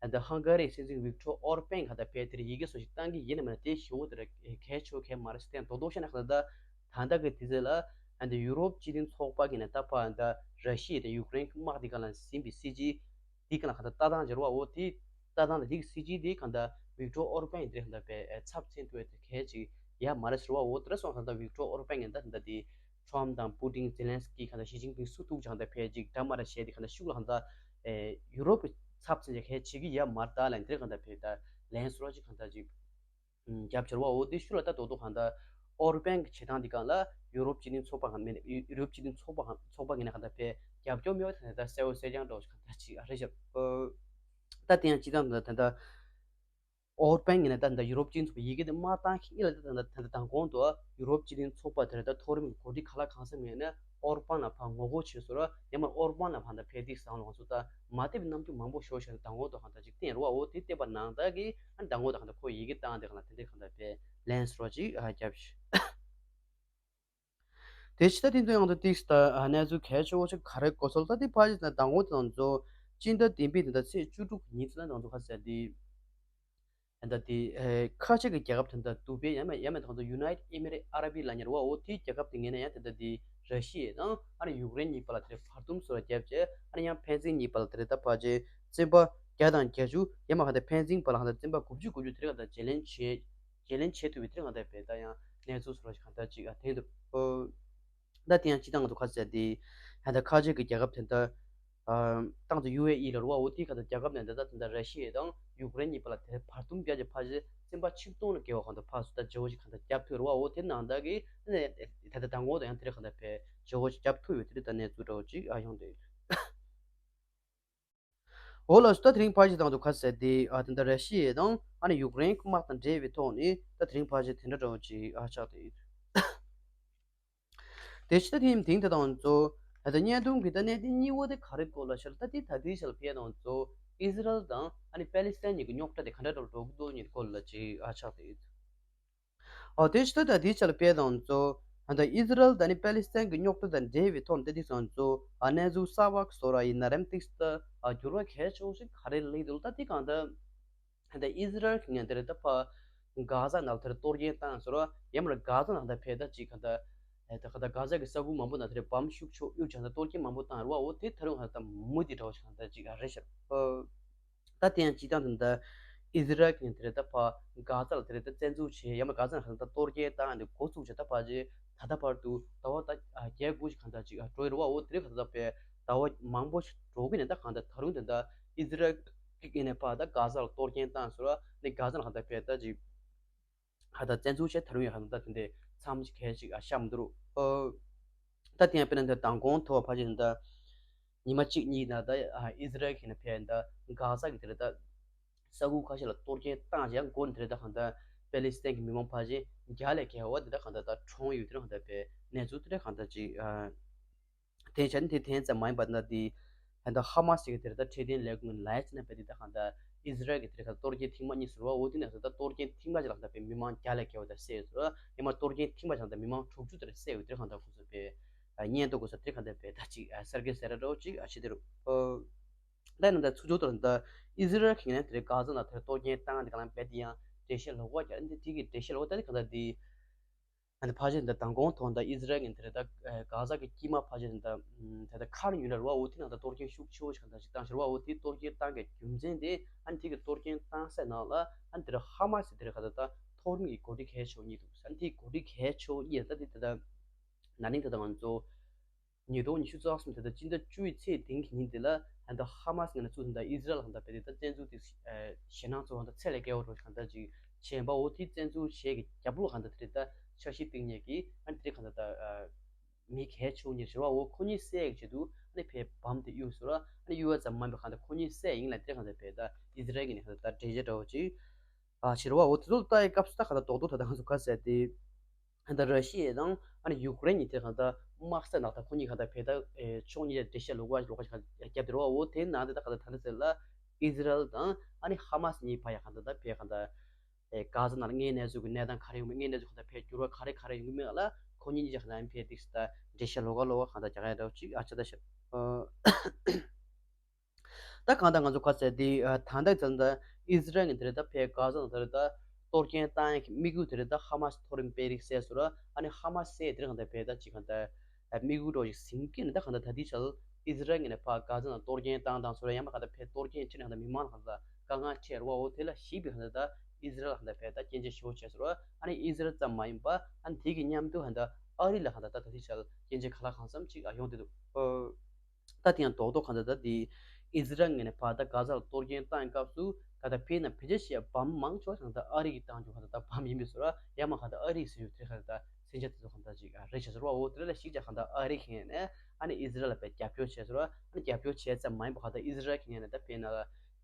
ད་ཧང་ག་རིའི་སྲིད་འཛིན་ཝིག་ཏོར་ཨོར་པན་གང་ལྟར་བས་དེར་ཡི་གེ་སོགས་ཤིག་བཏང་གི་ཡིན་ན་མིན་ན་དེ་ཞུ་བོ་དེར་གལ་ཆེ་བོ་གལ་མ་རེད་ཟེར་ཏེ་རྡོག་རྡོག་བཤད་ན་གང་ལྟར་ད་ད་ལྟ་གི་དུས་ཚོད་ལ་ད་ཡུ་རོབ་སྤྱི་མཐུན་ཚོགས་པ་གི་ནས་ད་ཕར་ད་ར་ཤི་ཡ་དང་ཡུཀ་རེན་གྱི་དམག་དེ་ག་ལ་ཟིན་པའི་སྲིད་ཇུས། དེའི་སྒང་ལ་གང་ལྟར་ལྟ་སྟངས་བྱེད་རོགས། འོ་དེའི་ལྟ་སྟངས་དང་དེའི་སྲིད་ཇུས་དེ་གང་ལྟར་ཝིག་ཏོར་ཨོར་པན་ཡིན་དེ་གང་ལྟར་བས་ཚབ་མཚོན་ཐུབ་པའི་གལ་ཅིག་ཡ་མ་རེད་ཟེར་བ། འོ་དེ་འདྲ་སོང་གང་ལྟར་ཝིག་ཏོར་ཨོར་པན་ཡིན་ད་གང་ལྟར་དེ་ཊམ་དང་པུ་ཏིན་ཛེ་ལན་སི་ཀི་གང་ལྟར་ཞི་ཅིན་ཕིང་སུ་ཐུག་ཅིག་གང་ལྟར་བས་ཅིག་འདྲ་མ་འདྲ་བྱས་དེ་གང་ལྟར་ཤུགས་ལ་གང་ལྟར་ཨེ་ཡུ་རོབ་ཀྱི་ཚབ་མཚོན་བྱེད་གལ་ཆེ་གི་ཡ་མ་རེད་ད་ལན་དེ་གང་ལྟར་བས་ད་ལན་སོར་ཅིག་གང་ལྟར་ཅིག་རྒྱབ་ཆེར་བ། འོ་དེ་ཤུ་ལ་ད་དོ་དོ་གང་ལྟར་ཨོར་པན་གྱི་བྱེད་སྟངས་འདི་གང་ལ་ཡུ་རོབ་སྤྱི་མཐུན་ཚོགས་པ་གང་མེད་ཡུ་རོབ་སྤྱི་མཐུན་ཚོགས་པ་གང་ཚོགས་པ་གི་ནས་གང་ལྟར་བས་རྒྱབ་སྐྱོར་མེད་པ་དེ་ནས་ད་གསལ་བོ་གསལ་རྐྱང་འདྲ་བོ་ཞིག་གང་ལྟར་ཅིག་ཨ་རེད་ཤག་ད་དེ་ཡང་སྤྱི་བཏང་ད་ད་ལྟ་ཨོར་པན་གི་ནས་ད་ད་ཡུ་རོབ་སྤྱི་མཐུན་ཚོགས་པ་ཡི་གེ་དེ་མ་བཏང་ཁེ་ལ་ད་ད་ད་ད་དང་གོང་དུ་ཡུ་རོབ་སྤྱི་མཐུན་ཚོགས་པ་དེ་རེད་ད་མཐོ་རིམ་གྱི་འགོ་ཁྲིད་ག་ལ་གང་ས་མེད་ནས་ཨོར་པན་ལ་ཕར་ངོ་རྒོལ་བྱས་སོང་ར། ཡང་མ་ཨོར་པན་ལ་ཕར་ད་ཕེ་ཏིག་སང་ལོ་ང་ཚོ་ད་མ་བལྟས་པའི་རྣམ་འགྱུར་མང་པོ་ཤོར་ཤག་ད་དང་གོང་དུ་གང་ལྟར་ཅིག་བསྟན་རུ་བ། འོ་དེ་བལྟས་པ་ནང་ལྟར་གི་ཨ་ནི་དང་པོ་དང་དང་པོ་ཡི་གེ་བཏང་དེ་གང་ལ་དེ་འདྲའི་གང་ལྟར་བས་ལན་སོར་ཅིག་ཨ་རྒྱབ་ཤིག་དེ་ཕྱི་ད་དེ་ཚོ་ཡང་དུ་ཏིག་ད་ཨ་གནས་ཚུལ་གལ་ཆེ་བོ་ཅིག་ག་རེ་གོ་སོལ་ད་དེ་ཕ་ཅི་ན་དང་པོ་དང་ཚོ་སྤྱི་ཟླ་བདུན་པའི་དེ་ད་ཚེས་བཅུ་དྲུག་ཉིན་ཚེ་ན་དང་ཚོ་ཁ་ཟེར་དེ་ད་དེ་ཁ་ཆེ་གི་རྒྱལ་ཁབ་དེ་ད་དུ་བའི་ཡ་མ་ཡ་མ་དང་ཚོ་ཡུ་ནའི་ཊི་ཨི་མི་རེ་ཨ་ར་བི་ལ་ཉེར་བ། འོ་དེའི་རྒྱལ་ཁབ་དེ་ངེས་ན་ཡང་དེ་ད་དེ་ར་ཤི་ཡ་དང་ཨ་ནི་ཡུཀ་རེན་གཉིས་བར་ལ་དེ་བར་འདུམ་སོགས་ལ་བརྒྱབ་རྗེས་ཨ་ནི་ཡང་ཕན་ཚུན་གཉིས་བར་ལ་དེ་རེད་ད་ཕ་ཆེ་བཙོན་པ་བརྒྱ་དང་བརྒྱད་ཅུ་ཡ་མ་ག་ད་ཕན་ཚུན་བར་ལ་ག་ད་བཙོན་པ་དགུ་བཅུ་དགུ་བཅུ་དེ་རེད་ག་ད་བརྗེ་ལེན་བྱེད་བརྗེ་ལེན་བྱེད་ཐུབ་པའི་དེ་རེད་ག་ད་བས་ད་ཡང་གནས་ཚུལ་སོགས་ལ་ག་ད་ཅིག་ཨ་ཐེངས་དུ་ཨོ། ད་དེ་ཡང་སྤྱི་བཏང་ང་ཚོ་ཁ་ཟེར་དེ་ད་ཁ་ཆེ་གི་རྒྱལ་ཁབ་དེ་ད་ཏང་ཙུ་ཡུ་ཨེ་ཨི་ལ་རུ་བ། འོ་དེ་ག་ད་རྒྱལ་ཁབ་ནས་ད་ད་དེ་ད་ར་ཤི་ཡ་དང་ཡུཀ་རེན་གཉིས་བར་ལ་དེ་བར་འདུམ་བརྒྱབ་རྗེས་ཕ་ཆེ་བཙོན་པ་ཆིག་སྟོང་ལ་བརྒལ་བ་གང་ད་ཕ་སུ་ད་བརྗེ་བོ་ཞིག་གང་ད་བརྒྱབ་ཐུབ་རུ་བ། འོ་དེ་ནང་ད་གི་ད་ད་དང་གོ་ད་ཡང་དེ་རེད་གང་ད་བས་བརྗེ་བོ་ཞིག་བརྒྱབ་ཐུབ་ཡོད་དེ་རེད། ད་གནས་ཚུལ་འདྲ་བོ་ཅིག་ཨ་ཡོང་དེ། འོ་ལགས་སོ། ད་དེ་རིང་ཕལ་ཆེར་དང་དུ་ཁ་གསལ་ཏེ་ཨ་དེ་འདྲ་ར་ཤི་ཡ་དང་ཨ་ནི་ཡུཀ་རེན་དམག་དང་འབྲེལ་བའི་ཐོག་ནས་ད་དེ་རིང་ཕལ་ཆེར་དེ་འདྲ་འདྲ་བོ་ཅིག་ཨ་ཆགས་ཏེ་ཡོད། དེ་ཕྱི་ད་དེ་དེང་དེ་དང་ཚོ་ད་ལྟ་བརྙན་ཐུང་གི་ད་གནད་དོན་གཉིས་པོ་དེ་ག་རེ་སྐོར་ལ་ཤར་ད་དེ་ད་དེའི་ཤར་ཕེ་དང་ཚོ་ ཨི་ཟི་རལ་དང་ཨ་ནི་པེ་ལི་སི་ཐན་གཉིས་ཀྱི་རྙོག་དྲ་དེ་ག་འདྲ་འདྲ་འགྲོ་གི་འདུག་ཉིད་སྐོར་ལ་ཅིག་ཨ་ཆགས་བསྡད་ཡོད། ཨོ་དེ་ཕྱི་ད་ལྟ་དེའི་ཆ་ལ་དཔེ་དང་གཙོ་ད་ལྟ་ཨི་ཟི་རལ་དང་ཨ་ནི་པེ་ལི་སི་ཐན་གྱི་རྙོག་དྲ་དང་འབྲེལ་བའི་ཐོག་ནས་དེ་དེ་ཚོ་གཙོ་ཨ་གནས་ཚུལ་གསར་བ་བཟོ་ར་ཡིན་ན་རམ་ཏིག་ད་ཨ་འགྱུར་བ་གལ་ཆེ་བོ་ཞིག་ག་རེ་སླེབས་འདུག་ད་དེ་གང་ད་ད་ལྟ་ཨི་ཟི་རལ་གྱི་ངན་དེ་རེད་ད་ཕ་གྷ་ཟ་ནང་དེར་གཏོར་སྐྱོན་བཏང་ཟེར་རོ། ཡང་མིན་གྷ་ཟ་ནང་ད་ཕེ་ད་ཅིག་ག་ད་ཨེ་ད་ག་ད་གྷ་ཟ་གི་ས་ཁུལ་མང་པོ་ནང་དེར་བམ་ཤུགས་ཆོག་གཡུག་ཅང་ད་གཏོར་སྐྱོན་མང་པོ་བཏང་རོ། འོ་དེ་ད་རུང་ག་ད་མུ་དེ་འདྲ་བོ་ཞིག་ག་ད་ཅིག་རེད་ཤག་ཨོ། ད་དེ་ཡང་སྤྱི་བཏང་དུ་ད་ཨི་ཟི་རལ་གྱི་དེ་རེད་ད་ཕ་གྷ་ཟ་ལ་དེ་རེད་ད་བཙན་འཛུལ་བྱས། ཡང་མིན་གྷ་ཟ་ནང་ག་ད་གཏོར་སྐྱོན་བཏང་དེ་འགོ་བཙུགས་བྱས་ད་ཕ་ཅིག་ད་ལྟ་བར་དུ་ཟླ་བ་ད་བརྒྱད་དགུ་ཞིག་ག་ད་ཅིག་འགྲོ་ཡི་རོ། འོ་དེ་རེད་ག་ད་ད་ཕེ་ཟླ་བ་མང་པོ་ཞིག་འགྲོ་གི་ནས་ད་གང་ད་ད་རུང་དེ་ད་ཨི་ཟི་རལ་གི་ནས་ཕ་ད་གྷ་ཟ་ལ་གཏོར་སྐྱོན་བཏང་ཟེར་རོ། ནི་གྷ་ཟ་ནང་ག་ད་ཕེ་ད་ཅིག་ག་ད་བཙན་འཛུལ་བྱས་ད་རུང་ཡང་ག་ད་དེ་འདྲའི་མཚམས་ཅིག་གལ་ཅིག་ཨ་ཤམ་འདུག་རོ། ཨོ། ད་དེ་ཡང་དཔེར་ན་ད་མདང་དགོང་ཐོག་ཕ་ཅིག་ད་ཉི་མ་གཅིག་གཉིས་ན་ད་ཨ་ཨི་ཟི་རལ་གྱི་ནས་ཕེ་ད་གྷ་ཟ་གི་དེ་རེད་ད་ས་ཁུལ་ཁ་ཤས་ལ་གཏོར་སྐྱོན་བཏང་ཡང་འགོ་ནས་དེ་རེད་ད་གང་ད་པེ་ལི་སི་ཐན་གྱི་མི་མང་ཕ་ཅིག་བརྒྱ་ལས་བརྒལ་བ་དེ་ད་གང་ད་ད་གྲོངས་ཡོད་དེ་རེད་གང་ད་ཕེ་གནས་ཚུལ་དེ་རེད་གང་ད་ཅིག་ཨ། དེ་བྱས་ནས་དེ་དེ་ཙམ་མ་ཡིན་པ་ན་དེ་ད་ལྟ་ཧ་མ་སི་གི་དེར་ད་འཕྲོད་བསྟེན་ལས་ཁུངས་ལ་ཡ་ཅི་ན་པེ་དེ་ད་གང་ད་ཨི་ཟི་རལ་གི་དེར་ག་གཏོར་སྐྱོན་ཐེངས་མ་གཉིས་ཟེར་བ། འོ་དེ་ནས་ད་གཏོར་སྐྱོན་ཐེངས་མ་གཅིག་ལ་ད་པའི་མི་མང་བརྒྱ་ལས་བརྒལ་བ་དེ་བསད་ཡོད་ཟེར་བ། ཡང་མ་གཏོར་སྐྱོན་ཐེངས་མ་གཅིག་ལ་ད་མི་མང་དྲུག་ཅུ་དེར་བསད་ཡོད་དེར་གང་ད་ཁོ་ཚོ་པའི་སྙན་ཐོ་གོ་ས་དེར་གང་ད་པའི་ད་ཅིག་གསར་འགོད་ཟེར་ར་འདྲ་བོ་ཅིག་ཨ་ཤི་དེ་རུ། ད་ནང་ད་ཚུགས་ཚུགས་ད་ད་ཨི་ཟི་རལ་གི་ནས་དེར་གྷ་ཟ་ན་དེར་གཏོར་སྐྱོན་བཏང་དེ་ག་ལ་པེ་དེ་ཡང་འགྲེལ་བཤད་ལོག་པ་རྒྱག་འདི་དེ་གི་འགྲེལ་བཤད་ལོག་པ་ད་དེ་གང་ད་དེ། ཨ་ནི་ཕལ་ཆེར་འདི་མདང་དགོང་ཐོག་ད་ཨི་ཟི་རལ་གྱི་དེ་རེད་ད་གྷ་ཟ་གི་དཀྱིལ་མ་ཕལ་ཆེར་འདི་ད་ད་ལྟ་མཁར་ཉུལ་ར་རུ་བ། འོ་དེ་ནང་ད་གཏོར་སྐྱོན་ཤུགས་ཆེ་བོ་ཞིག་ག་ད་ཅིག་བཏང་ཞིག་རུ་བ། འོ་དེ་གཏོར་སྐྱོན་བཏང་གི་རྒྱུ་མཚན་དེ་ཨ་ནི་དེ་གི་གཏོར་སྐྱོན་བཏང་སའི་ནང་ལ་ཨ་ནི་དེ་རུ་ཧ་མ་སི་དེ་རེད་ག་ད་ད་མཐོ་རིམ་གྱི་འགོ་ཁྲིད་གལ་ཆེ་བོ་གཉིས་འདུག་ཨ་ནི་དེ་གི་འགོ་ཁྲིད་གལ་ཆེ་བོ་གཉིས་ད་དེ་ད་ད་ན་ནིང་ད་ད་ང་ཚོ་ཉིས་སྟོང་ཉི་ཤུ་རྩ་གསུམ་ད་ལྟ་སྤྱི་ཟླ་བཅུ་ཡི་ཚེས་དེང་གི་ཉིན་དེ་ལ་ད་ལྟ་ཧ་མ་སི་ངོས་ནས་ཚུར་ད་ལྟ་ཨི་ཟི་རལ་ལ་ད་ལྟ་དེ་ད་བཙན་འཛུལ་དེ་ཞེད་སྣང་ཚོ་ད་ལྟ་ཚད་ལས་བརྒལ་བ་འགྲོ་ཞིག་ད་ལྟ་ཅིག་བྱས་པ། འོ་དེ་བཙན་འཛུལ་བྱས་ཀྱི་རྒྱབ་ལོགས་ད་ལྟ་དེ་ད་འཆར་གཞི་བཏིང་མཁན་གྱི་ཨ་ནི་དེ་ག་ད་ལྟ་མི་གལ་ཆེ་བོ་གཉིས་རེད་བ། འོ་ཁོ་གཉིས་བསད་ཀྱི་ཆེད་དུ་ཨ་ནི་ཕེ་བམ་དེ་གཡུགས་སོང་ར། ཨ་ནི་གཡུགས་པ་ཙམ་མ་ཡིན་པར་ག་ད་ཁོ་གཉིས་བསད་ཡིན་ལ་དེ་ག་ད་ཕེ་ད་ཨི་ཟི་རལ་གྱི་ནས་ག་ད་ད་འགྲེལ་བཤད་འདྲ་བོ་ཅིག་ཨ་ཕྱིར་བ། འོ་དེ་ཚོ་ལྟ་ཡི་སྐབས་སུ་ད་ག་ད་རྡོག་རྡོག་ད་ད་ང་ཚོ་ག་ཟེར་དེ་ད་ད་ར་ཤི་ཡ་དང་ཨ་ནི་ཡུཀ་རེན་གཉིས་དེ་ག་ད་དམག་ས་ནང་ད་ཁོ་གཉིས་ག་ད་ཕེ་ད་ཕྱོགས་གཉིས་ལ་འགྲེལ་བཤད་ལོག་པ་ལོག་པ་ཞིག་བརྒྱབ་དེ་རེད་བ། འོ་དེ་ནང་དེ་ད་ག་ད་ད་ད་ཟེར་ལ་ཨི་ཟི་རལ་དང་ཨ་ནི་ཧ་མ་སི་གཉིས་བར་ཡ་ག་ད་ད་ཕེ་ག་ད་གྷ་ཟ་ནང་ལ་དངོས་གནས་ཚུལ་གྱི་གནས་སྟངས་ག་རེ་ཡོང་མིན། དངོས་གནས་ཚུལ་ག་ད་ཕེ་འགྱུར་བ་ག་རེ་ག་རེ་ཡོང་གི་མིན་ལ་ཁོ་གཉིས་གཉིས་ཀ་ད་ཕེ་ཏིག་ད་འགྲེལ་བཤད་ལོག་པ་ལོག་པ་ག་ད་རྒྱག་ཡ་འདྲ་བོ་ཅིག་ཨ་ཆ་ད་ཤར། ད་གང་ལྟར་ང་ཚོ་ག་ཟེར་དེ་ད་ལྟ་ཙམ་ད་ཨི་ཟི་རལ་གྱི་དེ་རེད་ད་ཕེ་གྷ་ཟ་ནང་དེ་རེད་ད་གཏོར་སྐྱོན་བཏང་ཡག་གི་དམིགས་ཡུལ་དེ་རེད་ད་ཧ་མ་སི་མཐོ་རིམ་དཔོན་རིགས་བསད་སོང་ར། ཨ་ནི་ཧ་མ་སི་དེ་རེད་གང་ལྟར་ཕེ་ད་ཅིག་གང་ལྟར་དམིགས་ཡུལ་འདྲ་བོ་ཞིག་ཟིན་གྱི་ནི་ད་གང་ལྟར་ད་ལྟའི་ཆར་ཨི་ཟི་རལ་གྱི་ནས་ཕ་གྷ་ཟ་ནང་གཏོར་སྐྱོན་བཏང་བཏང་སོང་ར། ཡང་མ་གང་ལྟར་ཕེ་གཏོར་སྐྱོན་བྱས་ནས་གང་ལྟར་མི་མང་ལ་གང་ལྟར་དཀའ་ངལ་འཕྲད་ར་བ། འོ་དེ་ལ་གཞིགས་པའི་གང་ལྟར་ད་ཨི་ཟི་རལ་ལ་གང་ལྟར་ཕེ་ད་སྐྱོན་བརྗོད་ཞེ་པོ་བྱས་སོང་ར། ཨ་ནི་ཨི་ཟི་རལ་ཙམ་མ་ཡིན་པ་ཨ་ནི་དེ་གི་མཉམ་དུ་གང་ལྟར་ཨ་རི་ལ་གང་ལྟར་ད་ད་ལྟའི་ཆར་སྐྱོན་བརྗོད་གང་ལ་གང་འཚམ་ཅིག་ཨ་ཡོང་བསྡད་འདུག་ཨོ། ད་དེ་ཡང་རྡོག་རྡོག་གང་ལྟར་ད་དེ་ཨི་ཟི་རལ་ངོས་ནས་ཕར་ད་གྷ་ཟ་ལ་གཏོར་སྐྱོན་བཏང་སྐབས་སུ་གང་ལྟར་ཕེ་ན་ཕེ་ཆ་ཤི་ཡ་བམ་མང་ཆེ་བ་གང་ལྟར་ཨ་རི་གིས་བཏང་རྒྱུ་གང་ལྟར་ད་བམ་ཡིན་པའི་བཟོ་ར། ཡང་མ་གང་ལྟར་ཨ་རི་ཟེར་ཡོད་དེ་གང་ལྟར་མཚོན་ཆ་དེ་ཚོ་གང་ལྟར་ཅིག་རེད་བྱས་ཟེར་བ། འོ་དེ་ལ་གཞིགས་བྱས་གང་ལྟར་ཨ་རི་གི་ངོས་ནས་ཨ་ནི་ཨི་ཟི་རལ་ལ་དཔེ་རྒྱབ་སྐྱོར་བྱས་ཟེར་བ། ཨ་ནི་རྒྱབ་སྐྱོར་བྱས་ཙམ་མ་ཡིན་པ་གང་ལྟར་ཨི་ཟི་རལ་གི་ངོས་ནས་ད་ཕེ་ན་ལ་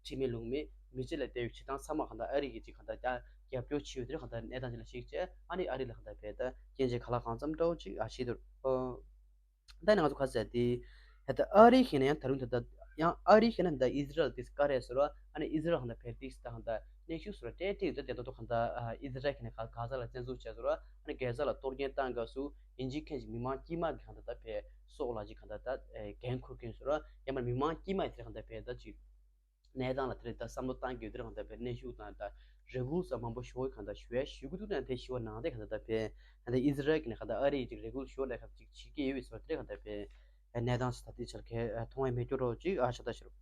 ཁྲིམས་མེད་ལུགས་མེད་མི་སྤྱི་ལ་བལྟས་ཡོད་བྱེད་སྟངས་ཚང་མ་གང་ལྟར་ཨ་རི་གིས་ཅིག་གང་ལྟར་རྒྱ་རྒྱབ་སྐྱོར་བྱས་ཡོད་དེ་གང་ལྟར་གནས་སྟངས་ཅིག་ལ་གཞིགས་བྱས་ཨ་ནི་ཨ་རི་ལ་གང་ལྟར་ཕེ་ད་སྐྱོན་བརྗོད་གང་ལ་གང་འཚམ་འདྲ་བོ་ཅིག་ཨ་བྱས་འདུག་ཨོ། ད་ནི་ང་ཚོ་ག་ཟེར་དེ། ད་ལྟ་ཨ་རི་གི་ནས་ཡང་ད་རུང་ད་ལྟ་ཡང་ཨ་རི་གི་ནས་ད་ཨི་ཟི་རལ་དེ་བཀའ་རེད་ཟེར་བ། ཨ་ནི་ཨི་ཟི་རལ་གང་ལྟར་ཕེ་ཏིག་ད་གང་ལྟར་གནོན་ཤུགས་ཟེར་བ་སྤྲད་སྤྲད་ཡོད་ད། དེ་ད་དུང་གང་ལྟར་ཨི་ཟི་རལ་གི་ནས་ག་གྷ་ཟ་ལ་བཙན་འཛུལ་བྱས་ཟེར་བ། ཨ་ནི་གྷ་ཟ་ལ་གཏོར་སྐྱོན་བཏང་སྐབས་སུ་ཡིན་གཅིག་མཁན་གཅིག་མི་མང་དཀྱུས་མ་གི་གང་ལྟར་ད་ཕེ་སྲོག་ལ་ཅིག་གང་ལྟར་ད་འགན་འཁུར་མཁན་ཟེར་བ། ཡང་མ་མི་མང་དཀྱུས་མ་ཡི་དེ་གང་ལྟར་ཕེ་ད་ཅིག་གནས་སྟངས་ལ་དེ་རིང་ད་བསམ་བློ་བཏང་གི་ཡོད་དེ་རིང་ད་ཕེ་གནོན་ཤུགས་དང་ད་རེ་སྐུལ་ཟེར་མང་པོ་ཞུ་གི་གང་ལྟར་ཞུ་ཡ་ཞུ་གི་འདུག་ན་དེ་ཞུ་བ་ནང་དེ་གང་ལྟར་ད་ཕེ་ད་ཨི་ཟི་རལ་གི་ནས་གང་ལྟར་ཨ་རི་ཡི་ཅིག་རེ་སྐུལ་ཞུ་བ་ལས་གང་ཅིག་བྱེད་ཀྱི་ཡོད་པའི་ཟེར་བ་དེ་རིང་གང་ལྟར་ཕེ་གནས་སྟངས་ད་དེ་ཆར་གལ་མཐོང་བའི་མེད་སྐྱོ་རོགས་ཅིག་ཨ་ཆ་ད་ཤི་རོགས།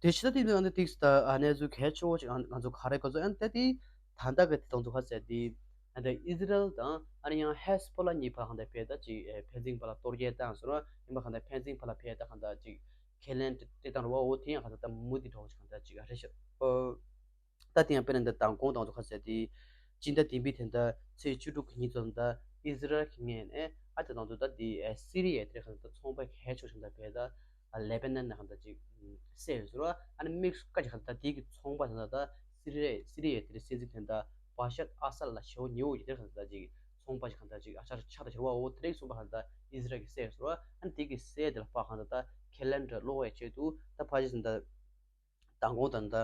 དེ་ཕྱི་ད་དེ་ནང་དེ་ཏིག་ད་གནས་ཚུལ་གལ་ཆེ་བོ་ཅིག་ང་ཚོ་ག་རེ་ག་ཚོད་ཨ་ནི་ད་དེ་ད་ལྟ་གི་དེ་དང་ཚོ་ག་ཟེར་དེ། ཨ་ད་ཨི་ཟི་རལ་དང་ཨ་ནི་ཡང་ཧེ་སི་བྷོ་ལ་གཉིས་བར་གང་ལྟར་ཕེ་ད་ཅིག་ཨེ་ཕན་ཚུན་བར་ལ་གཏོར་རྒོལ་བཏང་ཟེར་རོ། ཡིན་པ་གང་ལྟར་ཕན་ཚུན་བར་ལ་ཕེ་ད་གང་ལྟར་ཅིག་ཁས་ལེན་སྤྲད་བཏང་རོ། འོ་དེ་ཡང་གང་ལྟར་ད་མུ་མཐུད་འགྲོ་བ་ཅིག་གང་ལྟར་ཅིག་ཨ་རེད་ཤག་ཨོ། ད་དེ་ཡང་དཔེར་ན་འདི་མདང་དགོང་དང་ཚོ་ག་ཟེར་དེ། སྤྱི་ཟླ་བདུན་པའི་དེ་འདྲ་ཚེས་བཅུ་དྲུག་གི་ཉིན་ཙམ་ད་ཨི་ཟི་རལ་གྱི་ངོས་ནས་ཨ་དེ་དང་དུ་ད་དེ་ཨེ་སི་རི་ཡའི་དེ་གང་ལྟར་ཚོང་པ་གལ་ཆེ་ཤོས་ད་ཕེ་ད་ལེ་བྷ་ནན་ནས་གང་ལྟར་ཅིག་བསད་ཡོད་ཟེར་བ། ཨ་ནི་དམིགས་སུ་བཀར་གྱི་གང་ལྟར་དེ་གི་ཚོང་པ་དེ་འདྲ་ད་སི་རི་ཡའི་སི་རི་ཡའི་དེ་སྲིད་འཛིན་དེ་འདྲ་བ་ཤར་ཨ་སད་ལ་ཞེ་བོ་ཉེ་བོ་ཡོད་དེ་གང་ལྟར་ཅིག་ཚོང་པ་ཞིག་གང་ལྟར་ཅིག་ཨ་ཆར་ཆ་ད་ཤར་བ། འོ་དེ་རིགས་ཚོང་པ་གང་ལྟར་ཨི་ཟི་རལ་གྱིས་བསད་ཟེར་བ། ཨ་ནི་དེ་གི་བསད་དེ་ལ་ཕ་གང་ལྟར་ད། ཁས་ལེན་འདྲ་སློག་པའི་ཆེད་དུ་ད་ཕལ་ཆེར་ད་མདང་དགོང་དང་ད་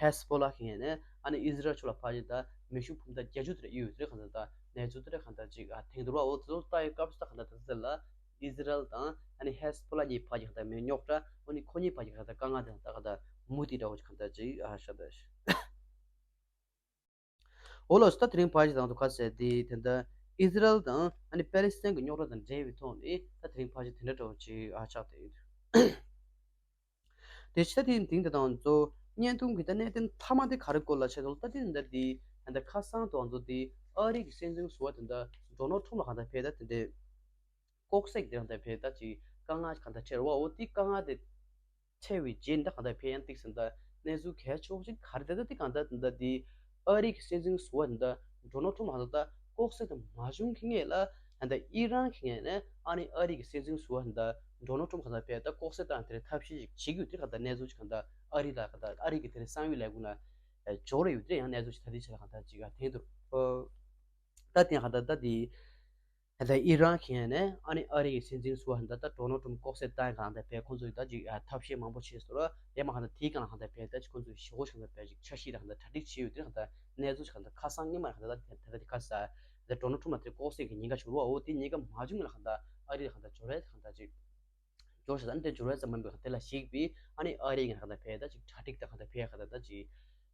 ཧེ་སི་བྷོ་ལ་གི་ངོས་ནས་ཨ་ནི་ཨི་ཟི་རལ་ཕྱོགས་ལ་ཕལ་ཆེར་ད་མེ་ཤུགས་འཕུར་མདའ་བརྒྱད་ཅུ་དེ་འདྲ་གཡུགས་ཡོད་དེ་གང་ལྟར་ད་གནས་ཚུལ་དེ་འདྲ་གང་ལྟར་ཅིག་ཨ་ཐེངས་དུ་ར་འོ་དེ་ཚོ་ལྟ་ཡི་སྐབས་སུ་ད་གང་ལྟར་ད་ཟེར་ལ་ཨི་ཟི་རལ་དང་ཨ་ནི་ཧེ་སི་བྷོ་ལ་གཉིས་བར་གྱི་གང་ལྟར་མི་རྙོག་དྲ་ཨ་ནི་ཁོ་གཉིས་བར་གྱི་གང་ལྟར་དཀའ་ངལ་དེ་ད་གང་ལྟར་མུ་མཐུད་འདྲ་བོ་ཅིག་གང་ལྟར་ཅིག་ཨ་ཤ་ད་ཤ། འོ་ལགས་སོ། ད་དེ་རིང་ཕལ་ཆེར་དང་དུ་ཁ་གསལ་ཏེ་དེ་འདྲ་ཨི་ཟི་རལ་དང་ཨ་ནི་པེ་ལི་སི་ཐན་གྱི་རྙོག་དྲ་དང་འབྲེལ་བའི་ཐོག་ནས་ད་དེ་རིང་ཕལ་ཆེར་དེ་འདྲ་འདྲ་བོ་ཅིག་ཨ་ཆགས་བསྡད་ཡོད། དེ་ཕྱི་ད་དེ་དེང་དེ་དང་གཙོ་བརྙན་ཐུང་གི་ད་གནད་དོན་མཐའ་མ་དེ་ག་རེ་སྐོར་ལ་བྱས་ཏེ་ད་དེ་འདྲ་དེ་ད་ཁ་སང་དུ་ང་ཚོ་དེ་ཨ་རི་གི་སྲིད་འཛིན་ཟུར་པ་དེ་འདྲ་ཌོ་ནལ་ཊམ་ལ་གང་ལྟར་ཕེབས་ད་དེ་འདྲ་ལྐོག་གསོད་དེ་གང་ལྟར་ཕེབས་ད་ཅིག་དཀའ་ངལ་གང་ལྟར་འཕྲད་རེད་བ། འོ་དེ་དཀའ་ངལ་དེ་འཕྲད་པའི་རྗེས་འདི་གང་ལྟར་ཕེབས་ཡང་ཏིག་ཟིན་ད་གནས་ཚུལ་གལ་ཆེ་བོ་ཅིག་ག་རེ་དེ་ད་དེ་གང་ལྟར་དེ་འདྲ་དེ་ཨ་རི་གི་སྲིད་འཛིན་ཟུར་པ་དེ་འདྲ་ཌོ་ནལ་ཊམ་གང་ལྟར་ད་ལྐོག་གསོད་དེ་མ་བྱུང་གི་སྔོན་ལ་ད་ལྟ་ཨི་རན་གི་ངོས་ནས་ཨ་ནི་ཨ་རི་གི་སྲིད་འཛིན་ཟུར་པ་དེ་འདྲ་ཌོ་ནལ་ཊམ་གང་ལྟར་ཕེབས་ད་ལྐོག་གསོད་བཏང་དེ་རེད་ཐབས་ཤེས་ཅིག་བྱེད་ཀྱི་ཡོད་དེ་གང་ལྟར་གནས་ཚུལ་ཅིག་གང་ལྟར་ཨ་རི་ལ་གང་ལྟར་ཨ་རི་གི་དེ་རེད་གསང་བའི་ལས་ཁུངས་ལ་འབྱོར་རེ་ཡོད་དེ་ཡང་གནས་ཚུལ་ཅིག་ད་དེ་ཆ་ལ་གང་ལྟར་ཅིག་ཨ་ཐེངས་དུ་ད་དེ་གང་ལྟར་ད་དེ། ད་ལྟ་ཨི་རན་གྱི་ངོས་ནས་ཨ་ནི་ཨ་རི་གི་སྲིད་འཛིན་ཟུར་པ་ད་ལྟ་ཌོ་ནལ་ཊམ་ལྐོག་གསོད་བཏང་གང་ལྟར་ཕེབས་ཁོང་ཚོས་ད་ཅིག་ཐབས་ཤེས་མང་པོ་བྱས་སོང་ར་ཡང་མ་གང་ལྟར་དེའི་སྒང་ལ་གང་ལྟར་ཕེབས་ད་ཅིག་ཁོང་ཚོས་ཞེ་པོ་ཞིག་གང་ལྟར་ཕེབས་ཅིག་འཆར་གཞི་ད་གང་ལྟར་གྲ་སྒྲིག་བྱས་ཡོད་དེ་གང་ལྟར་གནས་ཚུལ་ཞིག་གང་ལྟར་ཁ་སང་སྔོན་མ་གང་ལྟར་ད་ད་ལྟ་དེ་ཁ་ས་ད་ཌོ་ནལ་ཊམ་ལ་དེ་ལྐོག་གསོད་ཀྱི་ཉེན་ཁ་བྱུང་ར་འོ་དེ་ཉེན་ཁ་མ་བྱུང་ངོས་ལ་གང་ལྟར་ཨ་རི་ལ་གང་ལྟར་འབྱོར་རེད་གང་ལྟར་ཅིག་འབྱོར་ས་ད་ཨ་ནི་དེ་འབྱོར་རེད་ཙམ་མིན་པའི་གང་ལྟར་དེ་ལ་གཞིགས་པའི་ཨ་ནི་ཨ་རི་གི་གང་ལྟར་ཕེབས་ད་ཅིག་གྲ་སྒྲིག་ད་གང་ལྟར་ཕེབས་གང་ལྟར་ད་ཅིག་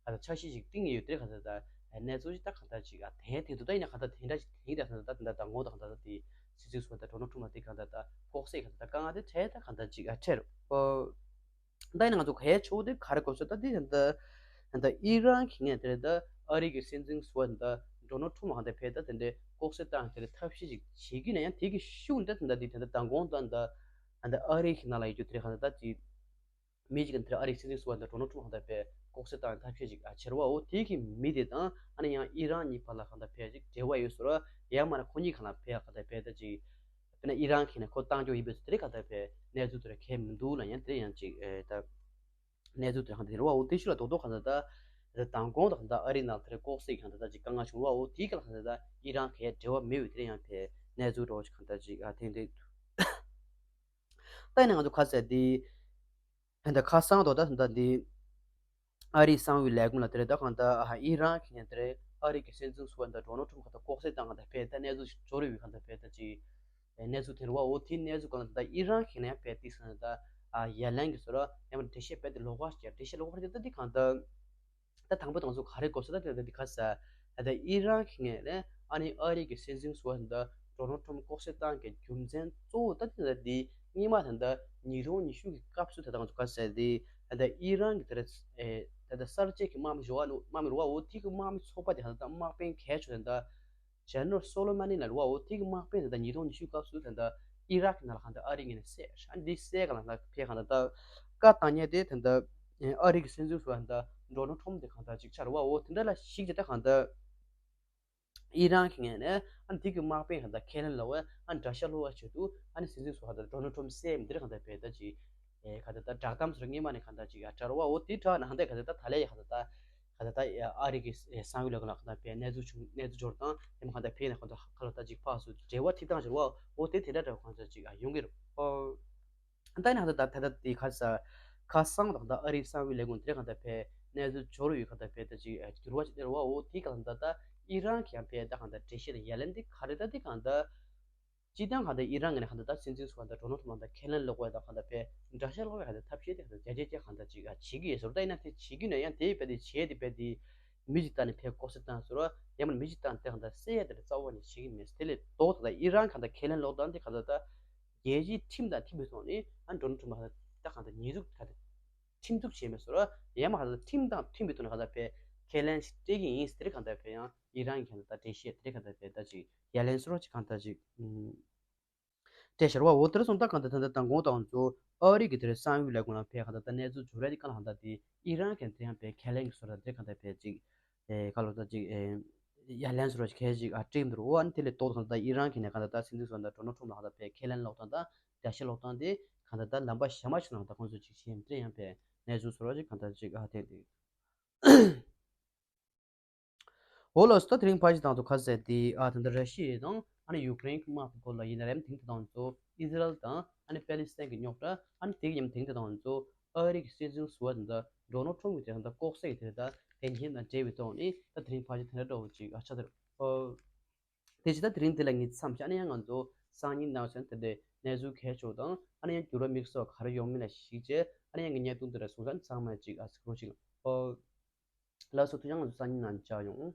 ག་ད་འཆར་གཞི་ཞིག་བཏིང་ཡོད་དེ་ག་ད་ད་གནས་ཚུལ་ཞིག་ད་ག་ད་ཅིག་ཨ་དེ་དེ་དུ་ད་ཡིན་ན་ག་ད་དེ་འདྲ་ཞིག་དེ་ད་ད་ད་ད་ངོ་ད་ག་ད་ད་དེ་སྲིད་ཇུས་སུ་ད་ཌོ་ནལ་ཊམ་ལ་དེ་ག་ད་ད་ལྐོག་གསོད་ག་ད་ད་དཀའ་ངལ་དེ་འཕྲད་ད་ག་ད་ཅིག་ཨ་འཕྲད་རོ། ད་ཡིན་ན་ང་ཚོ་གལ་ཆེ་བོ་དེ་ག་རེ་གོ་ཚོད་ད་དེ་ད་ད་ད་ཨི་རན་གྱི་ངས་དེ་ད་ཨ་རི་གི་སྲིད་འཛིན་སུ་བ་ད་ཌོ་ནལ་ཊམ་ལ་ག་ད་ཕེབས་ད་དེ་འདྲའི་ལྐོག་གསོད་བཏང་དེ་ཐབས་ཤེས་ཅིག་བྱེད་ཀྱི་ན་ཡང་དེ་གི་ཤུགས་འདྲ་དེ་ད་དེ་ད་ད་དང་གོང་ད་ད་ད་ཨ་རི་གི་ནང་ལ་ཡོད་རྒྱུ་དེ་ག་ད་ད་ཅིག་མི་གཅིག་གིས་དེར་ཨ་རིའི་སྲིད་འཛིན་ཟུར་པ་དང་ཌོ་ནལ་ཊམ་གང་ལྟར་བས་ལྐོག་གསོད་བཏང་ཐབས་ཤེས་ཅིག་ཨ་བྱེད་རོགས་འོ་དེ་གི་མི་དེ་དང་ཨ་ནི་ཡང་ཨི་རན་གཉིས་བར་ལ་གང་ལྟར་བས་ཅིག་འབྲེལ་བ་ཡོད་ཟེར་རོ། ཡང་མ་ན་ཁོ་གཉིས་གང་ལ་བས་གང་ལྟར་བས་ད་ཅིག་དཔེར་ན་ཨི་རན་གྱིས་ནས་ཁོ་བཏང་རྒྱུ་ཡིན་པས་དེ་རིགས་གང་ལྟར་བས་གནས་ཚུལ་དེ་ར་གལ་མི་འདུག་ལ་ཡང་དེ་རིགས་ཡང་ཅིག་ཨེ་ད་གནས་ཚུལ་དེ་ར་གང་ལྟར་དེ་རེད་བ། འོ་དེ་ཤུ་ལ་རྡོག་རྡོག་གང་ལྟར་ད་དང་གོང་དང་གང་ལྟར་ཨ་རི་ནང་དེ་རིགས་ལྐོག་གསོད་གང་ལྟར་ད་ཅིག་དཀའ་ངལ་བྱུང་བ། འོ་དེའི་གང་ལ་གང་ལྟར་ད་ཨི་རན་གྱི་འབྲེལ་བ་མེད་པའི་དེ་རིགས་ཡང་བས་གནས་ཚུལ་འདྲ་བོ་ཅིག་གང་ལྟར་ཅིག་ཨ་ཐེངས་དེ་ད་ཡིན་ན་ང་ཚོ་ག་ཟེར་དེ། ད་ཁ་སང་དོ་ད་ད་འདི་ཨ་རིའི་གསང་བའི་ལས་ཁུངས་ལ་དེ་རེད། ད་གང་ལྟར་ཨ་ཨི་རན་གྱི་ནས་དེ་རེད། ཨ་རི་གི་སྲིད་འཛིན་ཟུར་པ་ད་ཌོ་ནལ་ཊམ་གང་ལྟར་ལྐོག་གསོད་བཏང་གང་ལྟར་བས་ད་གནས་ཚུལ་ཞིག་འབྱོར་ཡོད་པའི་གང་ལྟར་བས་ད་ཅིག་གནས་ཚུལ་དེ་རེད་བ། འོ་དེའི་གནས་ཚུལ་གང་ལྟར་ད་ཨི་རན་གྱི་ནས་ཡང་བས་ཏིག་སོང་ད་ཨ་ཡ་ལན་གྱི་ཟུར་ཡང་མ་འགྲེལ་བཤད་བས་དེ་ལོགས་ཀ་ཞིག་འགྲེལ་བཤད་ལོགས་ཀ་རེད། ད་འདི་གང་ལྟར་ད་དང་པོ་དང་ཚོ་ག་རེ་གོ་ས་ད་དེ་ད་འདི་ག་ས་ད་ད་ཨི་རན་གྱི་ནས་ཨ་ནི་ཨ་རི་གི་སྲིད་འཛིན་ཟུར་པ་ད་ཌོ་ནལ་ཊམ་ལྐོག་གསོད་བཏང་གི་རྒྱུ་མཚན་གཙོ་བོ་ད་དེ་ད་འདི་སྔོན་མ་ད་ད་ཉིས་སྟོང་ཉི་ཤུ་གི་སྐབས་སུ་ད་ད་ང་ཚོ་ག་ཟེར་དེ་ད་ད་ཨི་རན་གྱི་ད་ད་ད་ད་གསར་བརྗེ་གི་དམག་མི་རུ་བ་དམག་མི་རུ་བ་འོ་དེ་གི་དམག་མི་ཚོགས་པ་དེ་ད་ད་དམག་དཔོན་གལ་ཆེ་ད་ད་ཇེ་ནེ་རལ་སོ་ལེ་མ་ནི་ལ་རུ་བ་འོ་དེ་གི་དམག་དཔོན་དེ་ད་ཉིས་སྟོང་ཉི་ཤུ་སྐབས་སུ་ད་ད་ཨི་རག་གི་ནང་ལ་གང་ལྟར་ཨ་རི་ངོས་ནས་བསད་ཨ་འདི་བསད་ག་ལ་ད་ཕེ་གང་ལྟར་ད་བཀའ་བཏང་ཉེ་དེ་ད་ད་ཨ་རི་གི་སྲིད་འཛིན་ཟུར་པ་ད་ཌོ་ནལ་ཊམ་དེ་གང་ལྟར་ཅིག་ཆགས་རུ་བ། འོ་དེ་འདྲ་ལ་ཞིག་དེ་ད་གང་ལྟར། ཨི་རན་གྱི་ངོས་ནས་ཨ་ནི་དེ་གི་དམག་དཔོན་གང་ལྟར་ཁས་ལེན་ལོག་པས་ཨ་ནི་དགྲ་ཤ་སློག་པའི་ཆེད་དུ་ཨ་ནི་སྲིད་འཛིན་ཟུར་པ་དང་ཌོ་ནལ་ཊམ་བསད་མི་འདིར་གང་ལྟར་བས་ད་ཅིག་ཨེ་གང་ལྟར་ད་བསྒྲགས་གཏམ་ཟེར་སྔོན་མ་ནས་གང་ལྟར་ཅིག་ཨ་དྲ་རུ་བ། འོ་དེ་དྲ་ནང་ལྟར་གང་ལྟར་ད་ད་ལས་ཡ་གང་ལྟར་ད་གང་ལྟར་ད་ཨ་རི་གི་གསང་བའི་ལས་ཁུངས་ལ་གང་ལྟར་བས་གནས་ཚུལ་བྱུང་གནས་ཚུལ་འབྱོར་དང་དེ་མ་གང་ལྟར་བས་ནས་གང་ལྟར་ཁ་ལ་ད་ཅིག་ཕག་སུ་འབྲེལ་བ་ཐིག་སྟངས་ཟེར་བ། འོ་དེ་དེ་འདྲ་འདྲ་བ་གང་ལྟར་ཅིག་ཨ་ཡོང་གི་རེད། ཨོ། ད་ནི་ཧ་ད་ད་ད་དེ་ཁ་ས་ཁ་སང་དང་ད་ཨ་རིའི་གསང་བའི་ལས་ཁུངས་དེ་གང་ལྟར་བས་གནས་ཚུལ་འབྱོར་ཡོད་གང་ལྟར་བས་ད་ཅིག་འགྱུར་བ་ཅིག་སྟེར་བ། འོ་དེ་གང་ལྟར་ད་ཨི་རན་གྱི་ཡང་བས་ད་གང་ལྟར་འགྲེལ་བཤད་དང་ཡ་ལན་དེ་ག་རེ་ད་དེ་གང་ལྟར་སྤྱི་བཏང་གང་ལྟར་ཨི་རན་ངོས་ནས་གང་ལྟར་ད་སྲིད་འཛིན་ཟུར་པ་ད་ཌོ་ནལ་ཊམ་ལ་ད་ཁས་ལེན་ལོག་པ་ད་གང་ལྟར་བས་དགྲ་ཤ་སློག་པའི་གང་ལྟར་ཐབས་ཤེས་དེ་གང་ལྟར་རྒྱ་ཆེ་ཆེ་གང་ལྟར་ཅིག་བྱེད་ཀྱི་ཡོད་ཟེར། ད་ཡིན་ན་དེ་བྱེད་ཀྱི་ན་ཡང་དེ་བས་དེ་བྱེད་དེ་བས་དེ་མི་ཅིག་ལྟ་ནས་བས་ལྐོག་ཟ་བཏང་ཟེར་བ། ཡང་མ་མི་ཅིག་ལྟ་ནས་དེ་གང་ལྟར་བསད་ཡ་དེ་རྩ་བ་ནས་བྱེད་ཀྱི་མེད། དེ་ལས་ལྡོག་ད་ལྟ་ཨི་རན་གང་ལྟར་ཁས་ལེན་ལོག་སྟངས་དེ་གང་ལྟར་ད་རྒྱལ་སྤྱིའི་ཁྲིམས་དང་མཐུན་པའི་ཐོག་ནས་ཨ་ཌོ་ནལ་ཊམ་ལ་ད་གང་ལྟར་ཉེས་འཛུགས་གང་ལྟར་ཁྲིམས་འཛུགས་བྱས་མེད་སོང་ར། ཡང་མ་གང་ལྟར་ཁྲིམས་དང་མཐུན་པའི་ཐོག་ནས་གང་ལྟར་བས་ཁས་ལེན་ཞིག་སྤྲད་ཀྱི་ཡིན། དེ་རིགས་གང་ལྟར་བས་ཡང་ཨི་རན་གྱི་གང་ལྟར་ད་འགྲེལ་བཤད་དེ་རིགས་གང་ལྟར་བས་ད་ཅིག་ཡ་ལན་སོར་བ་ཅིག་གང་ལྟར་ཅིག་ཨུམ་སྤྲད་ཤར་བ། འོ་དེར་སོང་ད་གང་ལྟར་ད་ལྟ་དང་གོང་དང་ཚོ་ཨ་རི་གི་དེར་གསང་བའི་ལས་ཁུངས་ལ་བས་གང་ལྟར་ད་གནས་ཚུལ་འབྱོར་ཡ་དེ་གང་ལ་གང་ལྟར་དེ་ཨི་རན་གྱི་དེ་ཡང་བས་ཁས་ལེན་གྱི་སོར་བ་དེ་གང་ལྟར་བས་ཅིག་ཨེ་ག་ལོ་ད་ཅིག་ཨེ། ཡ་ལན་སོར་བ་ཞིག་གལ་ཞིག་ཨ་སྤྲད་འདུག་འོ་ཨ་ནི་དེ་ལས་ལྡོག་གང་ལྟར་ཨི་རན་གྱི་ནས་གང་ལྟར་ད་སྲིད་འཛིན་ཟུར་པ་ད་ཌོ་ནལ་ཊམ་ལ་གང་ལྟར་བས་ཁས་ལེན་ལོག་སྟངས་དང་རྒྱ་ཆེ་ལོག་སྟངས་དེ་གང་ལྟར་ད་ལམ་པ་གཞན་མ་ཞིག་ནང་ད་ཁོང་ཚོས་ཅིག་བྱེད་འདྲ་ཡང་བས་གནས་ཚུལ་སོར་བ་ཅིག་གང་ལྟར་ཅིག་ཨ་དེ་འདུག་འོ་ལགས་སོ། ད་དེ་རིང་ཕལ་ཆེར་དང་དུ་ཁ་གསལ་དེ་ཨ་ད་ལྟ་ར་ཤི་ཡ་དང་ཨ་ནི་ཡུ་ཀེ་རེན་གྱི་དམག་གི་སྐོར་ལ་ཡིན་ན་རེམ། དེང་དུ་དང་ཚོ་ཨི་ཟི་རལ་དང་ ཨ་ནི་པེ་ལི་སི་ཐན་གྱི་རྙོག་དྲ། ཨ་ནི་དེ་གི་ཉམས་དེང་དེ་དང་ང་ཚོ་ཨ་རི་གི་སྲིད་འཛིན་ཟུར་པ་དེ་འདྲ་ཌོ་ནལ་ཊམ་གྱི་དེ་འདྲ་ལྐོག་ཟ་གི་དེ་འདྲ་འགན་འཁྱེར་དང་འབྲེལ་བའི་ཐོག་ནས་ད་དེ་རིང་ཕལ་ཆེར་དེ་འདྲ་འདྲ་བོ་ཅིག་ཨ་ཆགས་འདུག་དེ་བྱས་ད་དེ་རིང་འདི་ལ་ངས་མཚམས་བཞག་ཨ་ནི་ཡང་ང་ཚོ་སང་ཉིན་གནངས་ཚེ་དེ་འདྲའི་གནས་ཚུལ་གལ་ཆེ་བ་དང་ཨ་ནི་ཡང་འགྱུར་བ་དམིགས་བསལ་ག་རེ་ཡོང་མིན་ལ་གཞིགས་བྱས། ཨ་ནི་ཡང་ངས་བརྙན་ཐུང་འདི་འདྲ་བཟོས་ཚར་ནས་ཚང་མ་ཅིག་ཨ་གཟིགས་རོགས་བྱེད། ཨོ། ལགས་སོ། ཐུགས་རྗེ་ཆེ། ང་ཚོ་སང་ཉིན་ནང་མཇལ་ཡོང་།